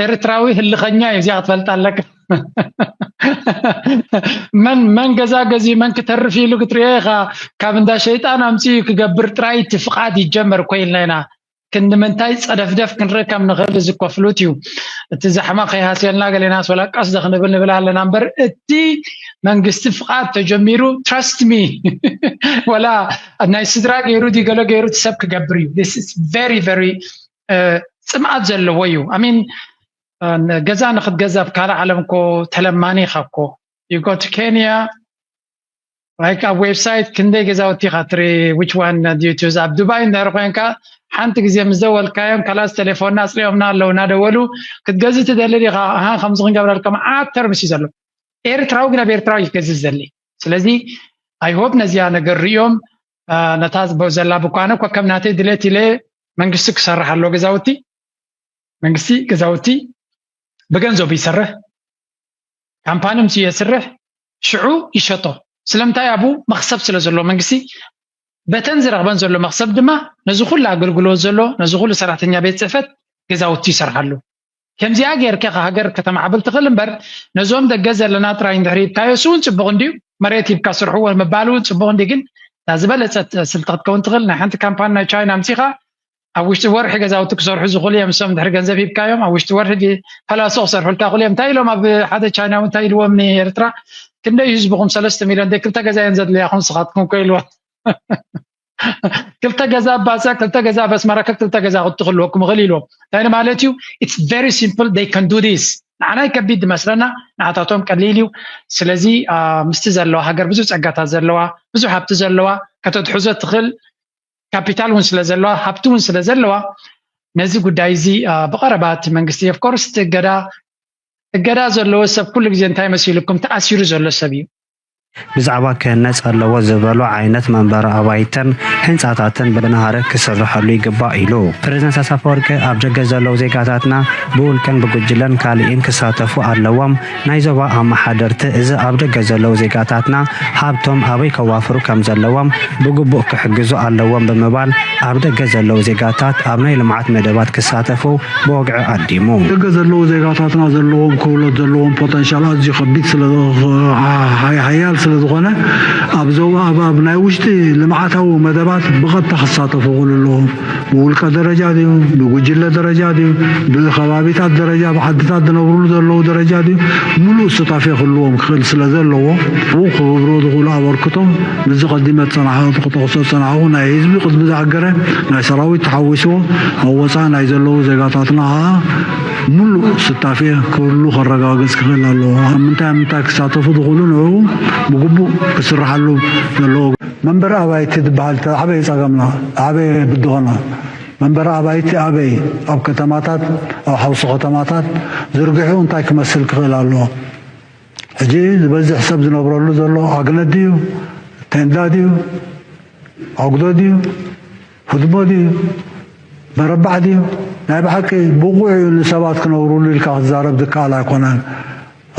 ኤርትራዊ ህልኸኛ እዩ። እዚኣ ክትፈልጥ ኣለካ። መን መን ገዛ ገዚ መን ክተርፍ ኢሉ ክትሪኦ ኢኻ። ካብ እንዳ ሸይጣን ኣምፅኡ ክገብር ጥራይ እቲ ፍቓድ ይጀመር ኮይልና ኢና። ክንዲ ምንታይ ጸደፍደፍ ክንርኢ ከም ንኽእል እዚ እኮ ፍሉጥ እዩ። እቲ ዛሕማ ከይሃስየልና ገሌናስ ወላ ቀስ ዶ ክንብል ንብል ኣለና እምበር፣ እቲ መንግስቲ ፍቓድ ተጀሚሩ፣ trust me፣ ወላ ናይ ስድራ ገይሩ ድዩ ገለ ገይሩ እቲ ሰብ ክገብር እዩ። This is very very ጽምኣት ዘለዎ እዩ። I mean ገዛ ንክትገዛ ኣብ ካልእ ዓለም እኮ ተለማኒ ኢኻ እኮ። You go to Kenya፣ like ኣብ ዌብሳይት ክንደይ ገዛውቲ ኢኻ ትርኢ፣ which one do you choose? ኣብ ዱባይ እንድሕር ኮይንካ ሓንቲ ግዜ ምስ ደወልካዮም ካላስ ቴሌፎንና ኣፅሊኦምና ኣለዉ እናደወሉ ክትገዝእ ትደሊ ዲኻ? ኣሃ ከምዚ ክንገብረልካ መዓት ተርምስ እዩ ዘሎ። ኤርትራዊ ግን ኣብ ኤርትራዊ ይገዝእ ዝደሊ። ስለዚ I hope ነዚኣ ነገር ሪኦም ነታ ዘላ ብኳነ ኮከብ ናተይ ድሌት ኢለ መንግስቲ ክሰርሕ ኣለዎ ገዛውቲ መንግስቲ ገዛውቲ ብገንዘቡ ይሰርሕ፣ ካምፓኒ ምስ የስርሕ ሽዑ ይሸጦ። ስለምንታይ ኣብኡ መኽሰብ ስለ ዘሎ መንግስቲ በተን ዝረኽበን ዘሎ መኽሰብ ድማ ነዚ ኩሉ ኣገልግሎት ዘሎ ነዚ ኩሉ ሰራሕተኛ ቤት ፅሕፈት ገዛውቲ ይሰርሓሉ። ከምዚኣ ጌርካ ሃገር ከተማዕብል ትኽእል እምበር ነዞም ደገ ዘለና ጥራይ እንድሕር ሂብካዮ እሱ እውን ፅቡቕ እንድዩ። መሬት ሂብካ ስርሕዎ ምባል እውን ፅቡቕ እንዲ ግን እታ ዝበለፀት ስልቲ ክትከውን ትኽእል ናይ ሓንቲ ካምፓኒ ናይ ቻይና ኣምፂኻ ኣብ ውሽጢ ወርሒ ገዛውቲ ክሰርሑ ዝኽእሉ እዮም። እሶም ድሕሪ ገንዘብ ሂብካዮም ኣብ ውሽጢ ወርሒ ፈላሶ ክሰርሑልካ ክእሉ እዮም። እንታይ ኢሎም ኣብ ሓደ ቻይናዊ እንታይ ኢልዎም ንኤርትራ ክንደይ ህዝብኹም ሰለስተ ሚሊዮን ደ ክልተ ገዛ እየን ዘድልያኹም ንስኻትኩም እኮ ኢልዎም። ክልተ ገዛ ኣብ ባጽዕ ክልተ ገዛ ኣብ ኣስመራ ክልተ ገዛ ክትኽልወኩም ይኽእል ኢልዎም። እንታይ ማለት እዩ? It's very simple, they can do this። ንዓና ከቢድ ዝመስለና ንዓታቶም ቀሊል እዩ። ስለዚ ምስቲ ዘለዋ ሃገር ብዙ ጸጋታት ዘለዋ ብዙ ሃብቲ ዘለዋ ከተትሕዞ ትኽእል ካፒታል እውን ስለ ዘለዋ ሃብቲ እውን ስለ ዘለዋ ነዚ ጉዳይ እዚ ብቐረባ እቲ መንግስቲ of course እገዳ እገዳ ዘለዎ ሰብ ኩሉ ግዜ እንታይ መሲልኩም ተኣሲሩ ዘሎ ሰብ እዩ። ብዛዕባ ክህነፅ ኣለዎ ዝበሎ ዓይነት መንበሪ ኣባይትን ህንፃታትን ብናህሪ ክስርሐሉ ይግባእ ኢሉ። ፕሬዝደንት ኢሳያስ ኣፈወርቂ ኣብ ደገ ዘለዉ ዜጋታትና ብውልቅን ብጉጅለን ካሊእን ክሳተፉ ኣለዎም። ናይ ዞባ ኣመሓደርቲ እዚ ኣብ ደገ ዘለዉ ዜጋታትና ሃብቶም ኣበይ ከዋፍሩ ከም ዘለዎም ብግቡእ ክሕግዙ ኣለዎም ብምባል ኣብ ደገ ዘለዉ ዜጋታት ኣብ ናይ ልምዓት መደባት ክሳተፉ ብወግዒ ዓዲሙ። ደገ ዘለዉ ዜጋታትና ዘለዎም ክእለት ዘለዎም ፖተንሻል ኣዝዩ ከቢድ ስለ ሓያል ስለ ዝኾነ ኣብ ዞባ ኣብ ኣብ ናይ ውሽጢ ልምዓታዊ መደባት ብቐጥታ ክሳተፉ ክእሉ ኣለዎም። ብውልቀ ደረጃ ድዩ ብጉጅለ ደረጃ ድዩ ብከባቢታት ደረጃ ብዓድታት ዝነብርሉ ዘለዉ ደረጃ ድዩ ሙሉእ ሱታፌ ክህልዎም ክኽእል ስለ ዘለዎ ብኡ ክገብርዎ ዝኽእሉ ኣበርክቶ ምስዚ ቀዲመ ዝፀናሕኹ ክጠቕሶ ዝፀናሕኹ ናይ ህዝቢ ቅድሚ ዝኣገረ ናይ ሰራዊት ተሓዊስዎ ኣብ ወፃኢ ናይ ዘለዉ ዜጋታትና ከዓ ሙሉእ ስታፌ ክህሉ ከረጋግፅ ክኽእል ኣለዎ። ኣብ ምንታይ ኣብ ምንታይ ክሳተፉ ዝኽእሉ ንዕኡ ብግቡእ ክስርሓሉ ዘለዎ። መንበሪ ኣባይቲ ዝበሃል እቲ ዓበየ ፀገምና ዓበየ ብድሆና መንበሪ ኣባይቲ ኣበይ ኣብ ከተማታት ኣብ ሓውሲ ከተማታት ዝርግሕኡ እንታይ ክመስል ክኽእል ኣለዎ። ሕጂ ዝበዝሕ ሰብ ዝነብረሉ ዘሎ ኣግነት ድዩ ቴንዳ ድዩ ኣጉዶ ድዩ ህድሞ ድዩ መረባሕ ድዩ ናይ ብሓቂ ብቑዕ እዩ ንሰባት ክነብርሉ ኢልካ ክትዛረብ ዝከኣል ኣይኮነን።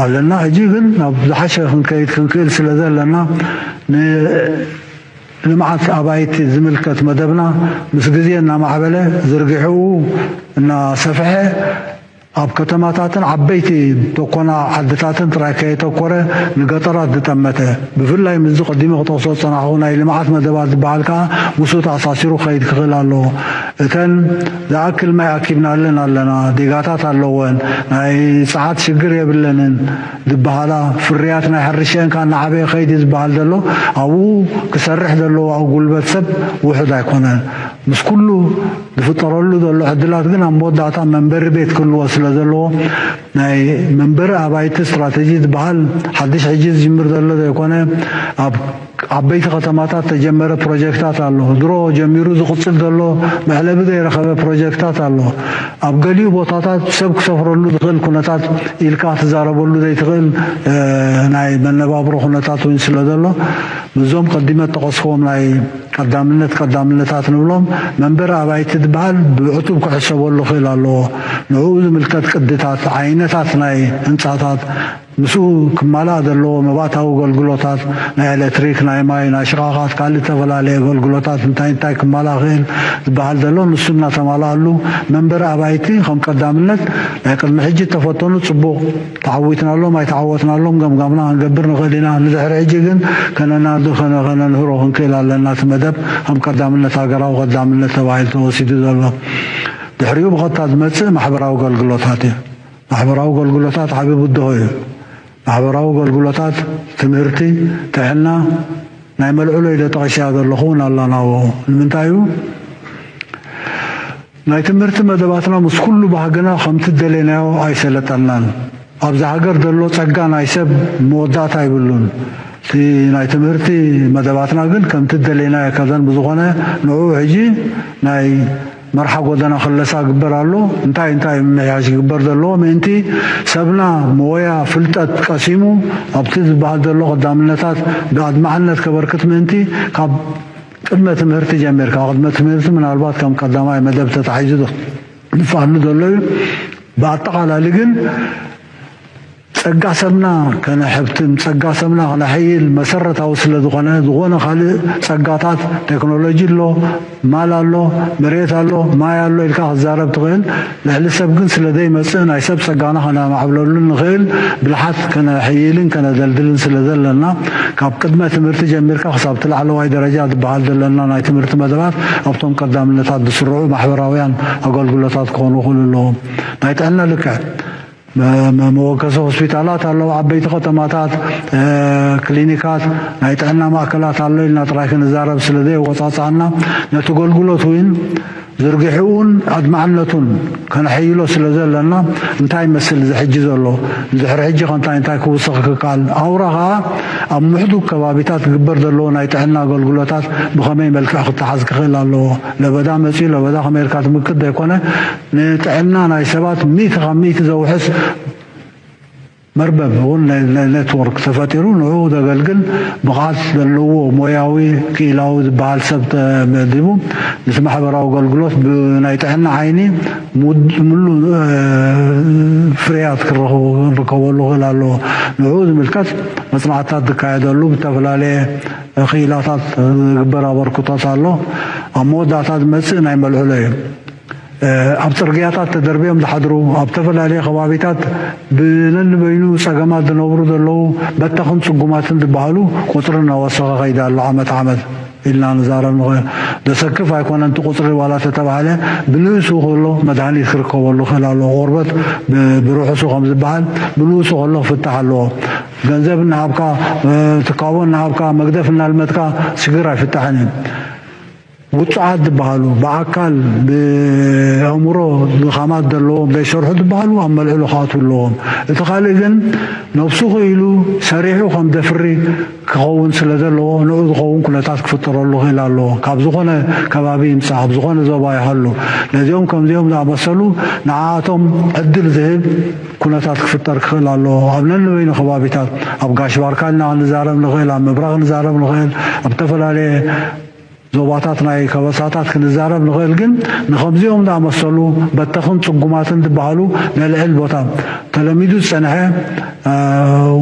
ኣለና ሕጂ ግን ናብ ዝሓሸ ክንከይድ ክንክእል ስለ ዘለና ንልምዓት ኣባይቲ ዝምልከት መደብና ምስ ግዜ እናማዕበለ ዝርግሕኡ እናሰፍሐ ኣብ ከተማታትን ዓበይቲ ቶኮና ዓድታትን ጥራይ ከየተኮረ ንገጠራት ዝጠመተ ብፍላይ ምስዚ ቀዲመ ክጠቕሶ ዝፀናሕኹ ናይ ልምዓት መደባት ዝበሃል ከዓ ምስኡ ተኣሳሲሩ ክኸይድ ክኽእል ኣለዎ። እተን ዝኣክል ማይ ኣኪብናለን ኣለና፣ ዴጋታት ኣለወን፣ ናይ ፀዓት ሽግር የብለንን ዝበሃላ ፍርያት ናይ ሕርሻ እንካ እናዓበየ ከይድ ዝበሃል ዘሎ ኣብኡ ክሰርሕ ዘለዎ ኣብ ጉልበት ሰብ ውሑድ ኣይኮነን። ምስ ኩሉ ዝፍጠረሉ ዘሎ ዕድላት ግን ኣብ መወዳእታ መንበሪ ቤት ክህልዎ ስለ ዘለዎ ናይ መንበሪ ኣባይቲ ስትራተጂ ዝበሃል ሓድሽ ሕጂ ዝጅምር ዘሎ ዘይኮነ ኣብ ዓበይቲ ከተማታት ተጀመረ ፕሮጀክታት ኣሎ። ድሮ ጀሚሩ ዝቕፅል ዘሎ መዕለቢ ዘይረኸበ ፕሮጀክታት ኣሎ። ኣብ ገሊኡ ቦታታት ሰብ ክሰፍረሉ ዝኽእል ኩነታት ኢልካ ክትዛረበሉ ዘይትኽእል ናይ መነባብሮ ኩነታት እውን ስለ ዘሎ ምስዞም ቀዲመ ጠቐስክዎም ናይ ቀዳምነት ቀዳምነታት ንብሎም መንበሪ ኣባይቲ ዝበሃል ብዕቱብ ክሕሰበሉ ክእል ኣለዎ። ንዕኡ ዝምልከት ቅድታት፣ ዓይነታት ናይ ህንፃታት፣ ምስኡ ክማላእ ዘለዎ መባእታዊ ኣገልግሎታት፣ ናይ ኤሌክትሪክ፣ ናይ ማይ፣ ናይ ሽቓቓት፣ ካልእ ዝተፈላለየ ኣገልግሎታት እንታይ እንታይ ክማላእ ክእል ዝበሃል ዘሎ፣ ንሱ እናተማላኣሉ፣ መንበሪ ኣባይቲ ከም ቀዳምነት ናይ ቅድሚ ሕጂ እተፈተኑ ጽቡቕ ተዓዊትናሎም ኣይተዓወትናሎም ገምጋምና ክንገብር ንኽእል ኢና። ንድሕሪ ሕጂ ግን ከነናዱ-፣ ከነ-፣ ከነንህሮ ክንክእል ኣለና። እቲ መደብ ከም ቀዳምነት፣ ሃገራዊ ቀዳምነት ተባሂሉ ተወሲዱ ዘሎ። ድሕሪኡ ብቐጥታ ዝመጽእ ማሕበራዊ ኣገልግሎታት እዩ። ማሕበራዊ ኣገልግሎታት ዓቢ ብድሆ እዩ። ማሕበራዊ ኣገልግሎታት፣ ትምህርቲ፣ ጥዕና፣ ናይ መልዕሎ ኢለ ጠቒሰያ ዘለኹ እውን ኣላናዎ። ንምንታይ እዩ? ናይ ትምህርቲ መደባትና ምስ ኩሉ ባህግና ከምቲ ደሌናዮ ኣይሰለጠናን። ኣብዚ ሃገር ዘሎ ጸጋ ናይ ሰብ መወዳእታ ይብሉን። እቲ ናይ ትምህርቲ መደባትና ግን ከምቲ ደሌናዮ ከዘን ብዝኾነ ንዑ ሕጂ ናይ መርሓ ጎደና ክለሳ ግበር ኣሎ። እንታይ እንታይ ምምሕያሽ ይግበር ዘለዎ ምእንቲ ሰብና ሞያ ፍልጠት ቀሲሙ ኣብቲ ዝበሃል ዘሎ ቀዳምነታት ብኣድማዕነት ከበርክት ምእንቲ ካብ ቅድመ ትምህርቲ ጀሚርካ፣ ቅድመ ትምህርቲ ምናልባት ከም ቀዳማይ መደብ ተታሒዙ ዝፋሉ ዘሎ እዩ። ብኣጠቓላሊ ግን ጸጋ ሰብና ከነሕብትም፣ ጸጋ ሰብና ከነሐይል መሰረታዊ ስለ ዝኾነ፣ ዝኾነ ካልእ ጸጋታት፣ ቴክኖሎጂ ኣሎ፣ ማል ኣሎ፣ መሬት ኣሎ፣ ማይ ኣሎ ኢልካ ክትዛረብ ትኽእል። ልዕሊ ሰብ ግን ስለ ዘይመጽእ፣ ናይ ሰብ ጸጋና ከነማዕብለሉ ንኽእል ብልሓት ከነሐይልን ከነደልድልን ስለ ዘለና፣ ካብ ቅድመ ትምህርቲ ጀሚርካ ክሳብ እቲ ላዕለዋይ ደረጃ ዝበሃል ዘለና ናይ ትምህርቲ መደባት ኣብቶም ቀዳምነታት ዝስርዑ ማሕበራውያን ኣገልግሎታት ክኾኑ ይኽእሉ ኣለዎም። ናይ ጥዕና ልክዕ መ-፣ መ-፣ መወከሲ ሆስፒታላት ኣለዉ፣ ዓበይቲ ከተማታት፣ እ፣ ክሊኒካት፣ ናይ ጥዕና ማእከላት ኣሎ ኢልና ጥራይ ክንዛረብ ስለ ዘየወጻጽኣና፣ ነቲ ኣገልግሎት እውን ዝርግሕኡን ኣድማዕነቱን ከነሐይሎ ስለ ዘለና፣ እንታይ ይመስል እዚ ሕጂ ዘሎ? ንድሕሪ ሕጂ ከ እንታይ እንታይ ክውሰኽ ክከኣል? ኣውራ ከኣ ኣብ ምሕዱግ ከባቢታት ክግበር ዘለዎ ናይ ጥዕና ኣገልግሎታት ብኸመይ መልክዕ ክተሓዝ ክኽእል ኣለዎ? ለበዳ መጺኡ ለበዳ ከመይ ኢልካ ትምክት ዘይኮነ፣ ንጥዕና ናይ ሰባት ሚእቲ ካብ ሚእቲ ዘውሕስ መርበብ እውን ናይ፣ ናይ ኔትወርክ ተፈጢሩ ንዕኡ ዘገልግል ብቕዓት ዘለዎ ሞያዊ ክኢላዊ ዝበሃል ሰብ ተመዲቡ ነቲ ማሕበራዊ ኣገልግሎት ብናይ ጥዕና ዓይኒ ሙድ-፣ ምሉእ፣ እ፣ ፍርያት ክረኸቡ-፣ ክንርከበሉ ክእል ኣለዎ። ንዕኡ ዝምልከት መጽናዕትታት ዝካየደሉ ብዝተፈላለየ ክኢላታት ዝግበር ኣበርክቶት ኣሎ። ኣብ መወዳእታ ዝመጽእ ናይ መልዕሎ እዩ። ኣብ ጽርግያታት ተደርብዮም ዝሓድሩ፣ ኣብ ዝተፈላለዩ ከባቢታት ብነንበይኑ ጸገማት ዝነብሩ ዘለዉ በተኽን ጽጉማትን ዝበሃሉ ቁጽሪ እናወሰኸ ከይደ ኣሎ ዓመት ዓመት ኢልና ንዛረብ ንኽእል። ዘሰክፍ ኣይኮነን እቲ ቁጽሪ ዋላ ተተባህለ፣ ብንእሱ ከሎ መድሃኒት ክርከበሉ ክእል ኣሎ። ቆርበት ብ-፣ ብርሑሱ ከም ዝበሃል ብንእሱ ከሎ ክፍታሕ ኣለዎ። ገንዘብ እናሃብካ፣ እ፣ ትካቦ እናሃብካ፣ መግደፍ እናልመትካ ሽግር ኣይፍታሕን እዩ። ውጹዓት ዝበሃሉ ብኣካል ብኣእምሮ ድኻማት ዘለዎም ዘይሰርሑ ዝበሃሉ ኣብ መልዕሎ ክኣትዉ ኣለዎም። እቲ ካልእ ግን ነብሱ ክኢሉ ሰሪሑ ከም ዘፍሪ ክኸውን ስለ ዘለዎ ንኡ ዝኸውን ኩነታት ክፍጠረሉ ክእል ኣለዎ። ካብ ዝኾነ ከባቢ ይምጻእ፣ ኣብ ዝኾነ ዞባ ይሃሉ፣ ነዚኦም ከምዚኦም ዝኣመሰሉ ንዓኣቶም ዕድል ዝህብ ኩነታት ክፍጠር ክኽእል ኣለዎ። ኣብ ነንበይኑ ከባቢታት ኣብ ጋሽ ባርካ ኢልና ክንዛረብ ንኽእል፣ ኣብ ምብራቕ ክንዛረብ ንኽእል፣ ኣብ ዝተፈላለየ ዞባታት ናይ ከበሳታት ክንዛረብ ንኽእል፣ ግን ንኸምዚኦም ዝኣመሰሉ በተኽን ጽጉማትን ዝበሃሉ ነልዕል ቦታ ተለሚዱ ዝጸንሐ፣ እ፣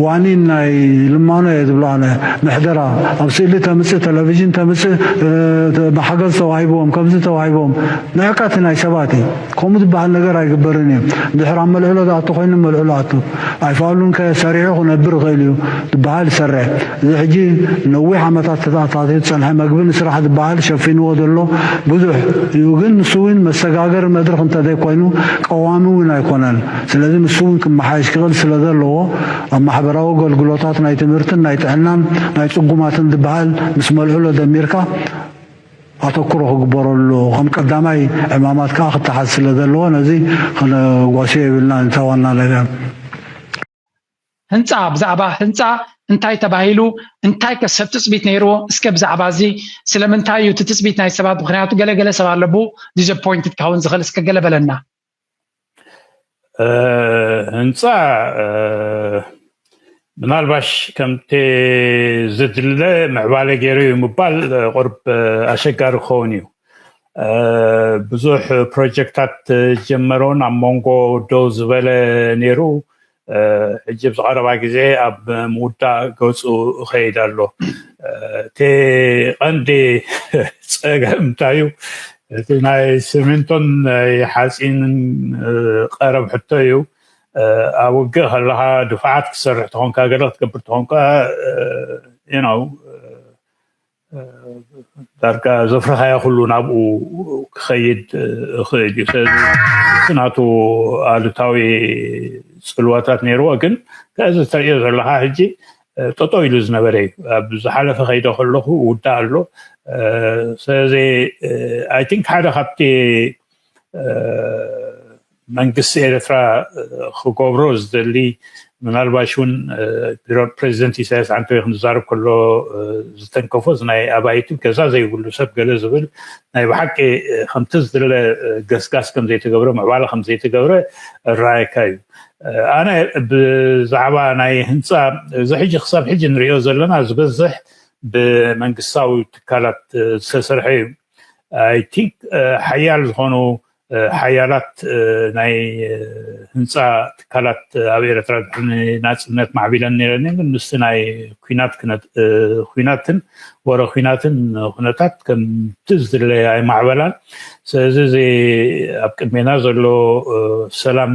ዋኒን ናይ ልማኖ እየ ዝብሎ ኣነ። ምሕደራ ኣብ ስእሊ ተምጽእ፣ ቴሌቪዥን ተምጽእ፣ እ፣ ተ-፣ ብሓገዝ ተዋሂብዎም፣ ከምዚ ተዋሂቦም፣ ንዕቀት ናይ ሰባት እዩ። ከምኡ ዝበሃል ነገር ኣይግበርን እዩ። እንድሕር ኣብ መልዕሎ ዝኣቱ ኮይኑ መልዕሎ ኣቱ። ኣይፋሉን ከ ሰሪሑ ክነብር ይኽእል እዩ ዝበሃል ይሰርሕ። እዚ ሕጂ ነዊሕ ዓመታት ተተኣታትዩ ዝጸንሐ መግቢ ንስራሕ ዝበሃል ሸፊንዎ ዘሎ ብዙሕ እዩ። ግን ንሱ እውን መሰጋገሪ መድረኽ እንተዘይኮይኑ ቀዋሚ እውን ኣይኮነን። ስለዚ ንሱ እውን ክመሓየሽ ክኽእል ስለ ዘለዎ ኣብ ማሕበራዊ ኣገልግሎታት ናይ ትምህርትን ናይ ጥዕናን ናይ ጽጉማትን ዝበሃል ምስ መልዕሎ ደሚርካ ኣተኩሮ ክግበረሉ ከም ቀዳማይ ዕማማት ከኣ ክተሓዝ ስለ ዘለዎ ነዚ ክነጓስዮ የብልና። እንታይ ዋና ነገር ህንፃ ብዛዕባ ህንፃ እንታይ ተባሂሉ እንታይ ከ ሰብ ትፅቢት ነይርዎ እስከ ብዛዕባ እዚ ስለምንታይ እዩ እቲ ትፅቢት ናይ ሰባት ምክንያቱ ገለገለ ሰብ ኣለቡ ዲስፖይንትድ ክኸውን ዝኽእል እስከ ገለ በለና። ህንፃ ምናልባሽ ከምቲ ዝድለ ምዕባለ ገይሩ እዩ ምባል ቁርብ ኣሸጋሪ ክኸውን እዩ። ብዙሕ ፕሮጀክታት ጀመረውን ኣብ መንጎ ደው ዝበለ ነይሩ። ሕጂ ኣብዚ ቀረባ ግዜ ኣብ ምውዳእ ገፁ እኸይድ ኣሎ። እቲ ቀንዲ ፀገም እንታይ እዩ? እቲ ናይ ስሚንቶን ናይ ሓፂንን ቀረብ ሕቶ እዩ። ኣብ ውግእ ከለካ ድፋዓት ክትሰርሕ ተኾንካ፣ ገለ ክትገብር ተኾንካ፣ you know፣ ዳርጋ ዘፍረኻዮ ኩሉ ናብኡ ክኸይድ እኽእል እዩ። ስለዚ እቲ ናቱ ኣሉታዊ ፅልዋታት ነይርዎ፣ ግን ከዚ ተርእዮ ዘለካ ሕጂ ጠጠው ኢሉ ዝነበረ እዩ። ኣብ ዝሓለፈ ከይደ ከለኹ ውዳ ኣሎ። ስለዚ I think ሓደ ካብቲ መንግስቲ ኤርትራ ክገብሮ ዝደሊ፣ ምናልባሽ እውን ፕሬዚደንት ኢሳያስ ዓንተወይ ክንዛረብ ከሎ ዝተንከፎ፣ ናይ ኣባይቲ ገዛ ዘይብሉ ሰብ ገለ ዝብል፣ ናይ ብሓቂ ከምቲ ዝድለ ገስጋስ ከምዘይተገብረ፣ ምዕባለ ከምዘይተገብረ እረኣየካ እዩ። ኣነ ብዛዕባ ናይ ህንፃ፣ እዚ ሕጂ ክሳብ ሕጂ ንሪኦ ዘለና ዝበዝሕ ብመንግስታዊ ትካላት ዝተሰርሐ እዩ። I think ሓያል ዝኾኑ ሓያላት ናይ ህንፃ ትካላት ኣብ ኤርትራ ድሕሪ ናፅነት ማዕቢለን ነይረን፣ ግን ምስቲ ናይ ኩናት ኩናትን ወረ ኩናትን ኩነታት ከምቲ ዝድለ ኣይማዕበላን። ስለዚ እዚ ኣብ ቅድሜና ዘሎ ሰላም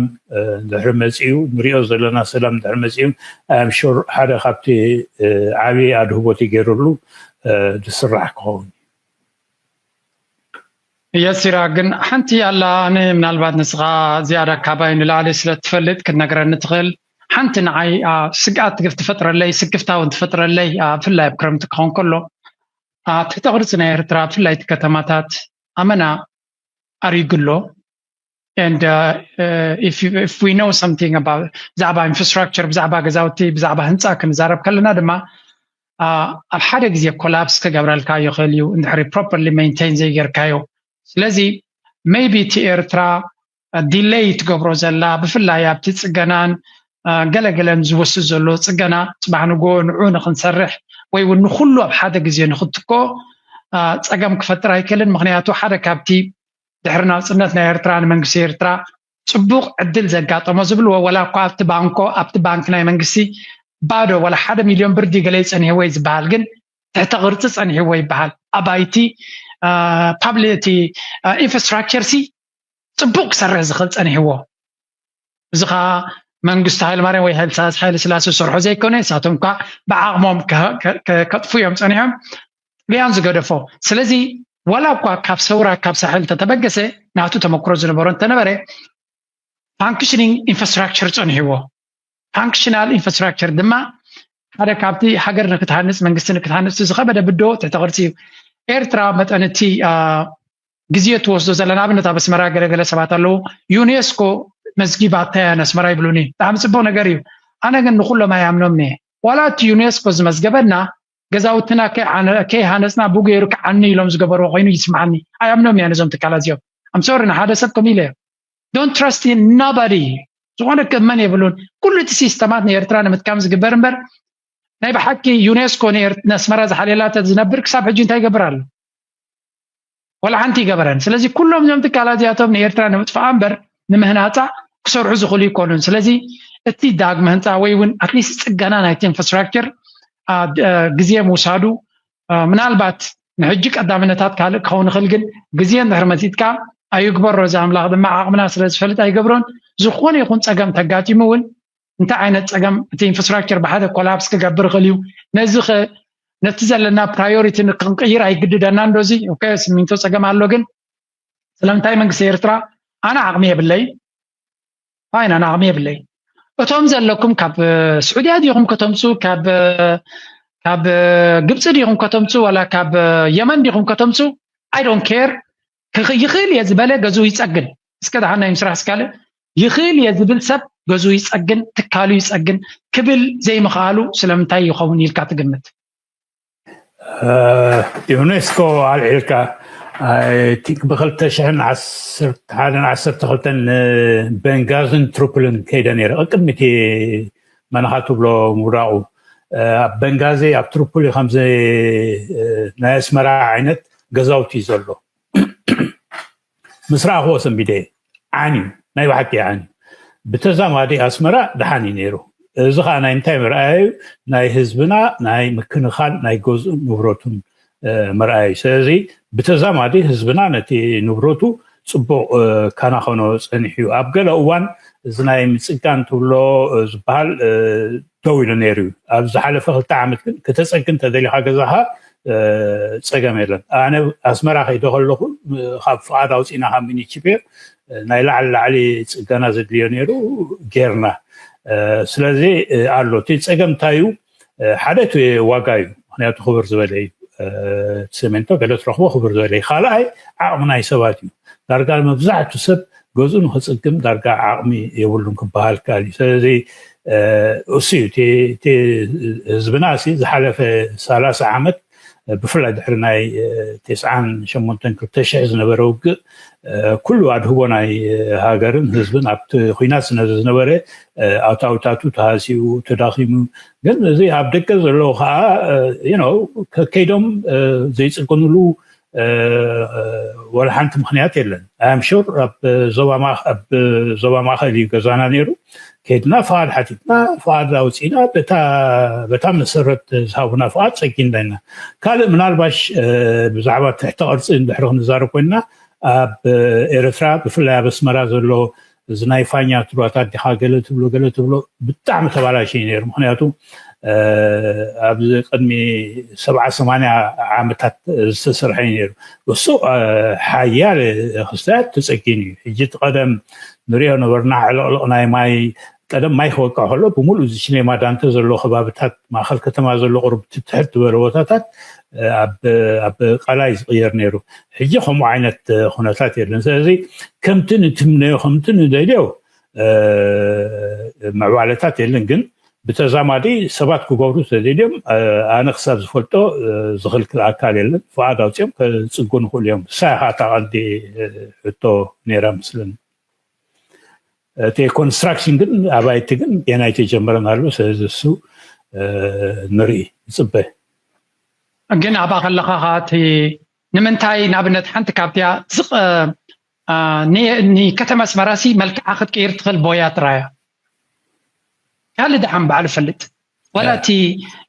ድሕሪ መፂኡ፣ ንሪኦ ዘለና ሰላም ድሕሪ መፂኡ፣ I am sure ሓደ ካብቲ ዓብዪ ኣድህቦት ገይሩሉ ዝስራሕ ክኸውን። የሲራ፣ ግን ሓንቲ ኣላ፣ ኣነ ምናልባት ንስኻ ዝያዳ ካባይ ንላዕሊ ስለ ትፈልጥ ክትነግረኒ ትኽእል። ሓንቲ ንዓይ ስግኣት ትፈጥረለይ፣ ስክፍታ እውን ትፈጥረለይ፣ ብፍላይ ኣብ ክረምቲ ክኸውን ከሎ። ትሕተ ቅርፂ ናይ ኤርትራ ብፍላይ እቲ ከተማታት ኣመና ኣሪጉ ኣሎ። And if we know something about ብዛዕባ ኢንፍራስትራክቸር፣ ብዛዕባ ገዛውቲ፣ ብዛዕባ ህንፃ ክንዛረብ ከለና ድማ ኣብ ሓደ ግዜ ኮላፕስ ክገብረልካ ይኽእል እዩ እንድሕሪ ፕሮፐርሊ ሜንቴን ዘይጌርካዮ። ስለዚ ሜይቢ እቲ ኤርትራ ዲለይ ትገብሮ ዘላ ብፍላይ ኣብቲ ፅገናን ገለገለን ዝወስድ ዘሎ ፅገና፣ ፅባሕ ንጎ ንዑ ንክንሰርሕ ወይ እውን ንኩሉ ኣብ ሓደ ግዜ ንክትኮ ፀገም ክፈጥር ኣይክእልን። ምክንያቱ ሓደ ካብቲ ድሕሪ ናፅነት ናይ ኤርትራ ንመንግስቲ ኤርትራ ፅቡቅ ዕድል ዘጋጠሞ ዝብልዎ፣ ወላ እኳ ኣብቲ ባንኮ ኣብቲ ባንክ ናይ መንግስቲ ባዶ ወላ ሓደ ሚልዮን ብርዲ ገለ ይፀኒሕዎ እዩ ዝበሃል፣ ግን ትሕተ ቅርፂ ፀኒሕዎ ይበሃል። ኣባይቲ፣ ፓብሊቲ፣ ኢንፍራስትራክቸር ሲ ፅቡቅ ክሰርሕ ዝኽእል ፀኒሕዎ። እዚ ከዓ መንግስቲ ሃይለማርያም ወይ ሃይለ ስላሴ ዝሰርሖ ዘይኮነ፣ ንሳቶም እኳ ብዓቕሞም ከጥፉ እዮም ፀኒሖም። ጥልያን ዝገደፎ። ስለዚ ዋላ እኳ ካብ ሰውራ ካብ ሳሕል እንተተበገሰ፣ ናቱ ተመክሮ ዝነበሮ እንተነበረ፣ ፋንክሽኒንግ ኢንፍራስትራክቸር ፀኒሕዎ። ፋንክሽናል ኢንፍራስትራክቸር ድማ ሓደ ካብቲ ሃገር ንክትሃንፅ፣ መንግስቲ ንክትሃንፅ ዝኸበደ ብድሆ ትሕተ ቅርፂ እዩ። ኤርትራ መጠን እቲ ግዜ ትወስዶ ዘላ፣ ንኣብነት ኣብ ኣስመራ ገለገለ ሰባት ኣለዉ፣ ዩኔስኮ መዝጊባታ እያ ነስመራ ይብሉኒ። ብጣዕሚ ፅቡቅ ነገር እዩ። ኣነ ግን ንኩሎም ኣይኣምኖም እየ። ዋላ እቲ ዩኔስኮ ዝመዝገበና ገዛውትና ከይሃነፅና ብኡ ገይሩ ክዓኒ ኢሎም ዝገበርዎ ኮይኑ ይስምዓኒ። ኣይኣምኖም እያ ነዞም ትካላት እዚኦም። ኣምሶሪ ንሓደ ሰብ ከም ኢለ እዮም። Don't trust in nobody። ዝኾነ ክእመን የብሉን። ኩሉ እቲ ሲስተማት ንኤርትራ ንምጥቃም ዝግበር እምበር ናይ ብሓቂ ዩኔስኮ ንኤር- ነስመራ ዝሓልየላ ተዝነብር ክሳብ ሕጂ እንታይ ይገብር ኣሎ? ወላ ሓንቲ ይገበረን። ስለዚ ኩሎም እዞም ትካላት እዚኣቶም ንኤርትራ ንምጥፋኣ እምበር ንምህናፃ ክሰርሑ ዝኽእሉ ይኮኑን። ስለዚ እቲ ዳግመ ህንፃ ወይ እውን ኣትሊስት ፅገና ናይቲ ኢንፍራስትራክቸር ግዜ ምውሳዱ ምናልባት ንሕጂ ቀዳምነታት ካልእ ክኸውን ይኽእል፣ ግን ግዜ እንድሕር መፂጥካ ኣይግበሮ። እዚ ኣምላኽ ድማ ዓቕምና ስለ ዝፈልጥ ኣይገብሮን። ዝኾነ ይኹን ፀገም ተጋጢሙ እውን እንታይ ዓይነት ፀገም እቲ ኢንፍራስትራክቸር ብሓደ ኮላፕስ ክገብር ይኽእል እዩ። ነዚ ኸ ነቲ ዘለና ፕራዮሪቲ ክንቅይር ኣይግድደና እንዶ? እዚ ኦኬ፣ ስሚንቶ ፀገም ኣሎ፣ ግን ስለምንታይ መንግስቲ ኤርትራ ኣነ ዓቕሚ የብለይ፣ ፋይን፣ ኣነ ዓቕሚ የብለይ። እቶም ዘለኩም ካብ ስዑድያ ዲኹም ከተምፁ፣ ካብ ካብ ግብፂ ዲኹም ከተምፁ፣ ዋላ ካብ የመን ዲኹም ከተምፁ፣ I don't care። ይኽእል እየ ዝበለ ገዝኡ ይፀግን። እስከ ደሓን ናይ ምስራሕ እስካለ ይኽእል እየ ዝብል ሰብ ገዝኡ ይፀግን፣ ትካሉ ይፀግን ክብል ዘይምኽኣሉ ስለምንታይ ይኸውን ኢልካ ትግምት? ዩኔስኮ ኣልዒልካ፣ I think ብክልተ ሽሕን ዓሰርተ ሓደን ዓሰርተ ክልተን ቤንጋዝን ትሪፖሊን ከይደ ነይረ። ቅድሚ እቲ መናኻ ትብሎ ምውዳቑ፣ ኣብ ቤንጋዚ፣ ኣብ ትሪፖሊ ከምዚ ናይ ኣስመራ ዓይነት ገዛውቲ እዩ ዘሎ። ምስ ረኣኽዎ ሰንቢደ፣ ዓንዩ፣ ናይ ብሓቂ ዓንዩ። ብተዛማዲ ኣስመራ ደሓን እዩ ነይሩ። እዚ ከዓ ናይ እንታይ መርኣያ እዩ? ናይ ህዝብና ናይ ምክንኻል ናይ ገዝኡን ንብረቱን መርኣያ እዩ። ስለዚ ብተዛማዲ ህዝብና ነቲ ንብረቱ ፅቡቕ ካናኸኖ ፀኒሑ እዩ። ኣብ ገለ እዋን እዚ ናይ ምፅጋን ትብሎ ዝበሃል ደው ኢሉ ነይሩ እዩ። ኣብ ዝሓለፈ ክልተ ዓመት ግን ክተፀግን ተደሊኻ ገዛኻ ፀገም የለን። ኣነ ኣስመራ ከይደ ከለኹ ካብ ፍቓድ ኣውፂእና ካብ ሚኒችቤር ናይ ላዕሊ ላዕሊ ፅገና ዘድልዮ ነይሩ ጌርና። ስለዚ ኣሎ እቲ ፀገም እንታይ እዩ? ሓደ እቲ ዋጋ እዩ። ምክንያቱ ክብር ዝበለ እዩ። እቲ ሰሜንቶ ገለ ትረኽቦ ክብር ዝበለ እዩ። ካልኣይ ዓቕሚ ናይ ሰባት እዩ። ዳርጋ መብዛሕቱ ሰብ ገዝኡ ንክፅግም ዳርጋ ዓቕሚ የብሉን ክበሃል ከኣል እዩ። ስለዚ እሱ እዩ እቲ ህዝብና እ ዝሓለፈ ሰላሳ ዓመት ብፍላይ ድሕሪ ናይ ተስዓን ሸሞንተን ክልተ ሽሕ ዝነበረ ውግእ ኩሉ ኣድህቦ ናይ ሃገርን ህዝብን ኣብቲ ኩናት ዝነበረ ኣታውታቱ ተሃሲኡ ተዳኺሙ። ግን እዚ ኣብ ደገ ዘለዉ ከዓ ከከይዶም ዘይፅግንሉ ወላ ሓንቲ ምክንያት የለን። ኣም ሹር ኣብ ዞባ ማእከል እዩ ገዛና ነይሩ። ከይድና ፍቓድ ሓቲትና ፍቓድ ኣውፂእና በታ መሰረት ዝሃቡና ፍቓድ ፀጊንና ኢና። ካልእ ምናልባሽ ብዛዕባ ትሕተ ቅርፂ እንድሕሪ ክንዛረብ ኮይንና ኣብ ኤርትራ ብፍላይ ኣብ ኣስመራ ዘሎ እዚ ናይ ፋኛ ትሩባታት ዲኻ ገለ ትብሎ ገለ ትብሎ ብጣዕሚ ተባላሽ እዩ ነይሩ። ምክንያቱ ኣብዚ ቅድሚ ሰብዓ ሰማንያ ዓመታት ዝተሰርሐ እዩ ነይሩ። እሱ ሓያለ ክስታያት ተፀጊኑ እዩ። ሕጂ እቲ ቀደም ንሪኦ ነበርና ዕልቕልቕ ናይ ማይ ቀደም ማይ ክወቅዕ ከሎ ብምሉእ እዚ ሲኔማ ዳንተ ዘሎ ከባብታት ማእከል ከተማ ዘሎ ቁርብ ትትሕት ዝበለ ቦታታት ኣብ ቀላይ ዝቕየር ነይሩ። ሕጂ ከምኡ ዓይነት ኩነታት የለን። ስለዚ ከምቲ ንትምነዮ ከምቲ ንደልዮ ምዕባለታት የለን። ግን ብተዛማዲ ሰባት ክገብሩ ተደልዮም ኣነ ክሳብ ዝፈልጦ ዝኽልክል ኣካል የለን። ፍቓድ ኣውፅኦም ከፅጉ ንኽእሉ እዮም። እሳ ኢኻ እታ ቀንዲ ሕቶ ነይራ ምስልን እቲ ኮንስትራክሽን ግን ኣባይቲ ግን ገና ኣይተጀመረን ኣሎ። ስለዚ እሱ ንርኢ ንፅበ። ግን ኣብኣ ከለኻ እቲ ንምንታይ ንኣብነት ሓንቲ ካብቲያ ዝቕ ንከተማ ኣስመራሲ መልክዓ ክትቅይር ትኽእል ቦያ ጥራያ ካልእ ደሓን ባዕሉ ፈልጥ ዋላ እቲ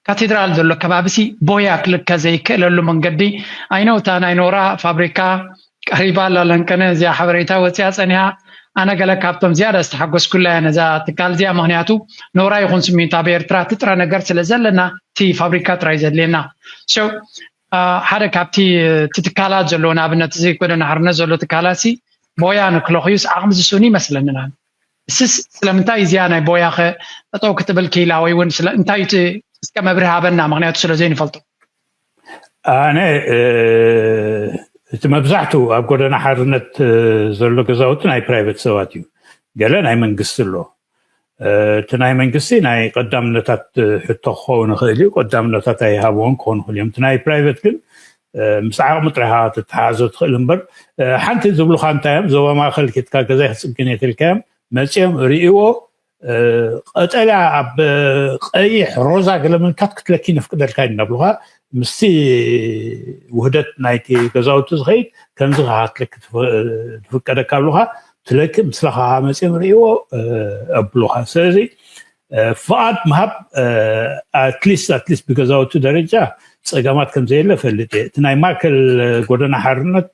ካቴድራል ዘሎ ከባቢሲ ቦያ ክልከ ዘይክእለሉ መንገዲ ኣይነውታ ናይ ኖራ ፋብሪካ ቀሪባ ኣላ ለንቀነ እዚኣ ሓበሬታ ወፂኣ ፀኒሃ ኣነ ገለ ካብቶም ዝያዳ ዝተሓጎስኩላ እያ ነዛ ትካል እዚኣ ምክንያቱ ኖራ ይኹን ስሚንቶ ኣብ ኤርትራ ትጥረ ነገር ስለ ዘለና እቲ ፋብሪካ ጥራይ ዘድልየና ሓደ ካብቲ እቲ ትካላት ዘለዎ ንኣብነት እዚ ጎደና ሓርነት ዘሎ ትካላት ሲ ቦያ ንክለኽዩስ ዓቕሚ ዝስእኑ ይመስለኒ እስስ ስለምንታይ እዚኣ ናይ ቦያኸ ጠጠው ክትብል ክኢላ ወይ እውን እንታይ እቲ እስከ መብርህ ሃበና ምክንያቱ ስለ ዘይንፈልጦ ኣነ እቲ መብዛሕትኡ ኣብ ጎደና ሓርነት ዘሎ ገዛውቲ ናይ ፕራይቨት ሰባት እዩ ገለ ናይ መንግስቲ ኣሎ እቲ ናይ መንግስቲ ናይ ቀዳምነታት ሕቶ ክኸውን ይኽእል እዩ ቀዳምነታት ኣይሃብዎን ክኾኑ ይኽእል እዮም እቲ ናይ ፕራይቨት ግን ምስ ዓቕሚ ጥራይካ ትተሓዞ ትኽእል እምበር ሓንቲ ዝብሉካ እንታይ እዮም ዞባ ማእከል ኬትካ ገዛይ ክፅግን የትልካዮም መፅኦም ርእዎ ቀጠልያ ኣብ ቀይሕ ሮዛ ገለመልታት ክትለኪ ነፍቅደልካ እዩ እናብሉካ ምስቲ ውህደት ናይቲ ገዛውቲ ዝኸይድ ከምዚ ክትለኪ ትፍቀደካ ኣብሉካ ትለኪ ምስላካ መፅኦም ርእዎ ኣብሉካ ስለዚ ፍቓድ ምሃብ ኣትሊስት ኣትሊስት ብገዛውቲ ደረጃ ፀገማት ከምዘየለ ፈልጥ እየ እቲ ናይ ማእከል ጎደና ሓርነት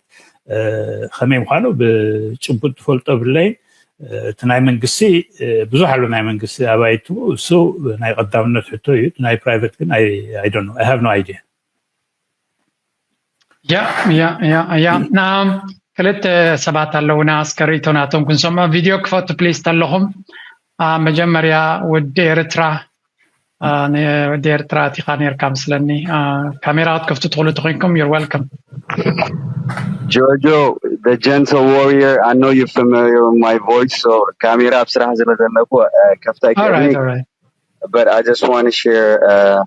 ከመይ ምዃኑ ብጭቡጥ ዝፈልጦ ብለይን እቲ ናይ መንግስቲ ብዙሕ ኣሎ ናይ መንግስቲ ኣባይቱ እሱ ናይ ቀዳምነት ሕቶ እዩ ናይ ፕራይቨት ግን ኣይደኖ ሃብ ኖ ኣይድያ ያ ያ ያ ያ ክልተ ሰባት ኣለውና እስከ ርእይቶ ናቶም ክንሰምዖ ቪድዮ ክፈቱ ፕሊስ ተለኹም መጀመርያ ውድ ኤርትራ ወዲ ኤርትራ ኣቲኻ ነርካ ምስለኒ ካሜራ ክትከፍቱ ትኽእሉ ተኮይንኩም you're welcome Jojo, the gentle warrior, I know you're familiar with my voice, so ካሜራ ኣብ ስራሕ ስለ ዘለኩ ከፍታ ይቀርኒ but I just want to share uh,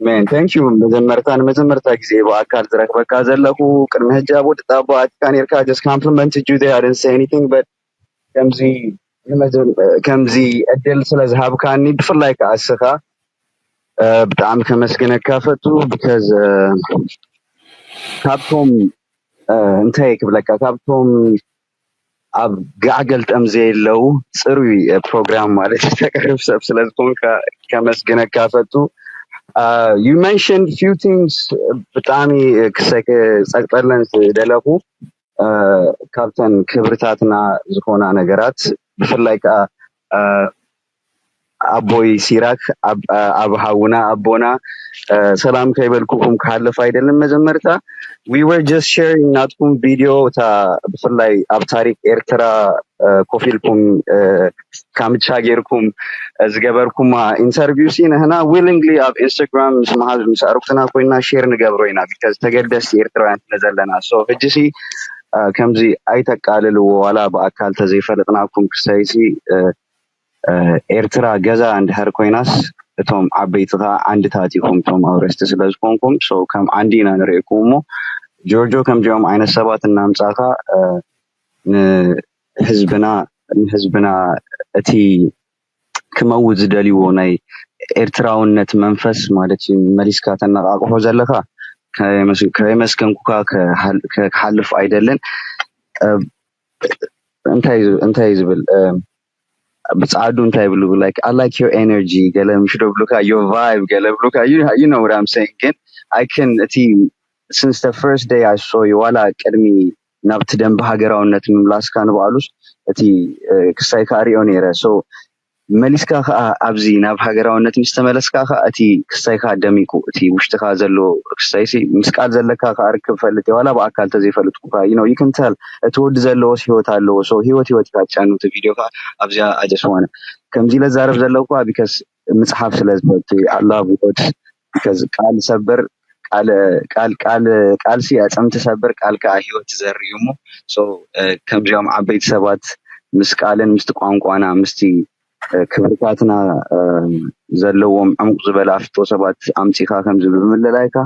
man thank you መጀመርታ ንመጀመርታ ግዜ ብኣካል ዝረክበካ ዘለኩ ቅድሚ ሕጂ ኣብ ወዲ ጣቦ ኣትካ ነርካ just compliment you there I didn't say anything but ከምዚ ከምዚ ዕድል ስለ ዝሃብካኒ ብፍላይ ከዓ እስኻ ብጣዕሚ ከመስግነካ ፈቱ because ካብቶም እንታይ ክብለካ ካብቶም ኣብ ጋዕ ገልጠም ዘየለው ፅሩይ ፕሮግራም ማለት ተቅርብ ሰብ ስለዝኮንካ ከመስግነካ ፈቱ። You mentioned few things ብጣዕሚ ክሰ- ክፀቅጠለን ዝደለኹ ካብተን ክብርታትና ዝኾና ነገራት ብፍላይ ከዓ ኣቦይ ሲራክ ኣብ ሓውና ኣቦና ሰላም ከይበልኩኩም ክሓልፍ ኣይደልን። መጀመርታ we were just sharing ናትኩም ቪድዮ እታ ብፍላይ ኣብ ታሪክ ኤርትራ ኮፍ ኢልኩም ካምቻ ጌርኩም ዝገበርኩማ ኢንተርቪው ሲ ንሕና willingly ኣብ ኢንስታግራም ምስ መሃዝ ምስ ኣርኩትና ኮይና ሼር ንገብሮ ኢና because ተገደስቲ ኤርትራውያን ስለ ዘለና። So ሕጂ ሲ ከምዚ ኣይተቃልልዎ ዋላ ብኣካል ተዘይፈለጥናኩም ክሳይሲ ኤርትራ ገዛ እንድሕር ኮይናስ እቶም ዓበይቲ ከዓ ዓንድታት ኢኹም እቶም ኣውረስቲ ስለ ዝኾንኩም so ከም ዓንዲ ኢና ንርእየኩም እሞ ጆርጆ ከምዚኦም ዓይነት ሰባት እናምጻኻ ንህዝብና ንህዝብና እቲ ክመውት ዝደልይዎ ናይ ኤርትራውነት መንፈስ ማለት እዩ መሊስካ ተነቃቅሖ ዘለካ ከየመስገንኩካ ክሓልፍ ኣይደልን። እንታይ እንታይ ዝብል ብፃዓዱ እንታይ ይብሉ like I like your energy ገለ ምሽ ዶ ብሉካ your vibe ገለ ብሉካ you know what I'm saying ግን I can እቲ since the first day I saw you ዋላ ቅድሚ ናብቲ ደንበ ሃገራውነት ምምላስካ ንባዕሉስ እቲ ክሳይ ከዓ ሪኦ ነይረ so መሊስካ ከዓ ኣብዚ ናብ ሃገራውነት ምስ ተመለስካ ከዓ እቲ ክሳይካ ደሚቁ እቲ ውሽጥካ ዘሎ ክሳይሲ ምስ ቃል ዘለካ ከዓ ርክብ ፈልጥ ዋላ ብኣካል ተዘይፈልጥኩካ you can tell እቲ ወዲ ዘለዎስ ህይወት ኣለዎ so ህይወት ህይወት ኢካ ትጫኑ እቲ ቪድዮ ከዓ ኣብዚኣ ኣጀስዋነ ከምዚ ኢለ ዛረብ ዘለኩ because ምፅሓፍ ስለ ዝፈቱ I love words because ቃል ሰብር ቃል ቃል ቃል ቃልሲ ኣፅምቲ ሰብር ቃል ከዓ ህይወት ትዘርእ እዩ እሞ so ከምዚኦም ዓበይቲ ሰባት ምስ ቃልን ምስቲ ቋንቋና ምስቲ ክብርታትና ዘለዎም ዕሙቅ ዝበለ ኣፍቶ ሰባት ኣምፂካ ከምዚ ብምልላይካ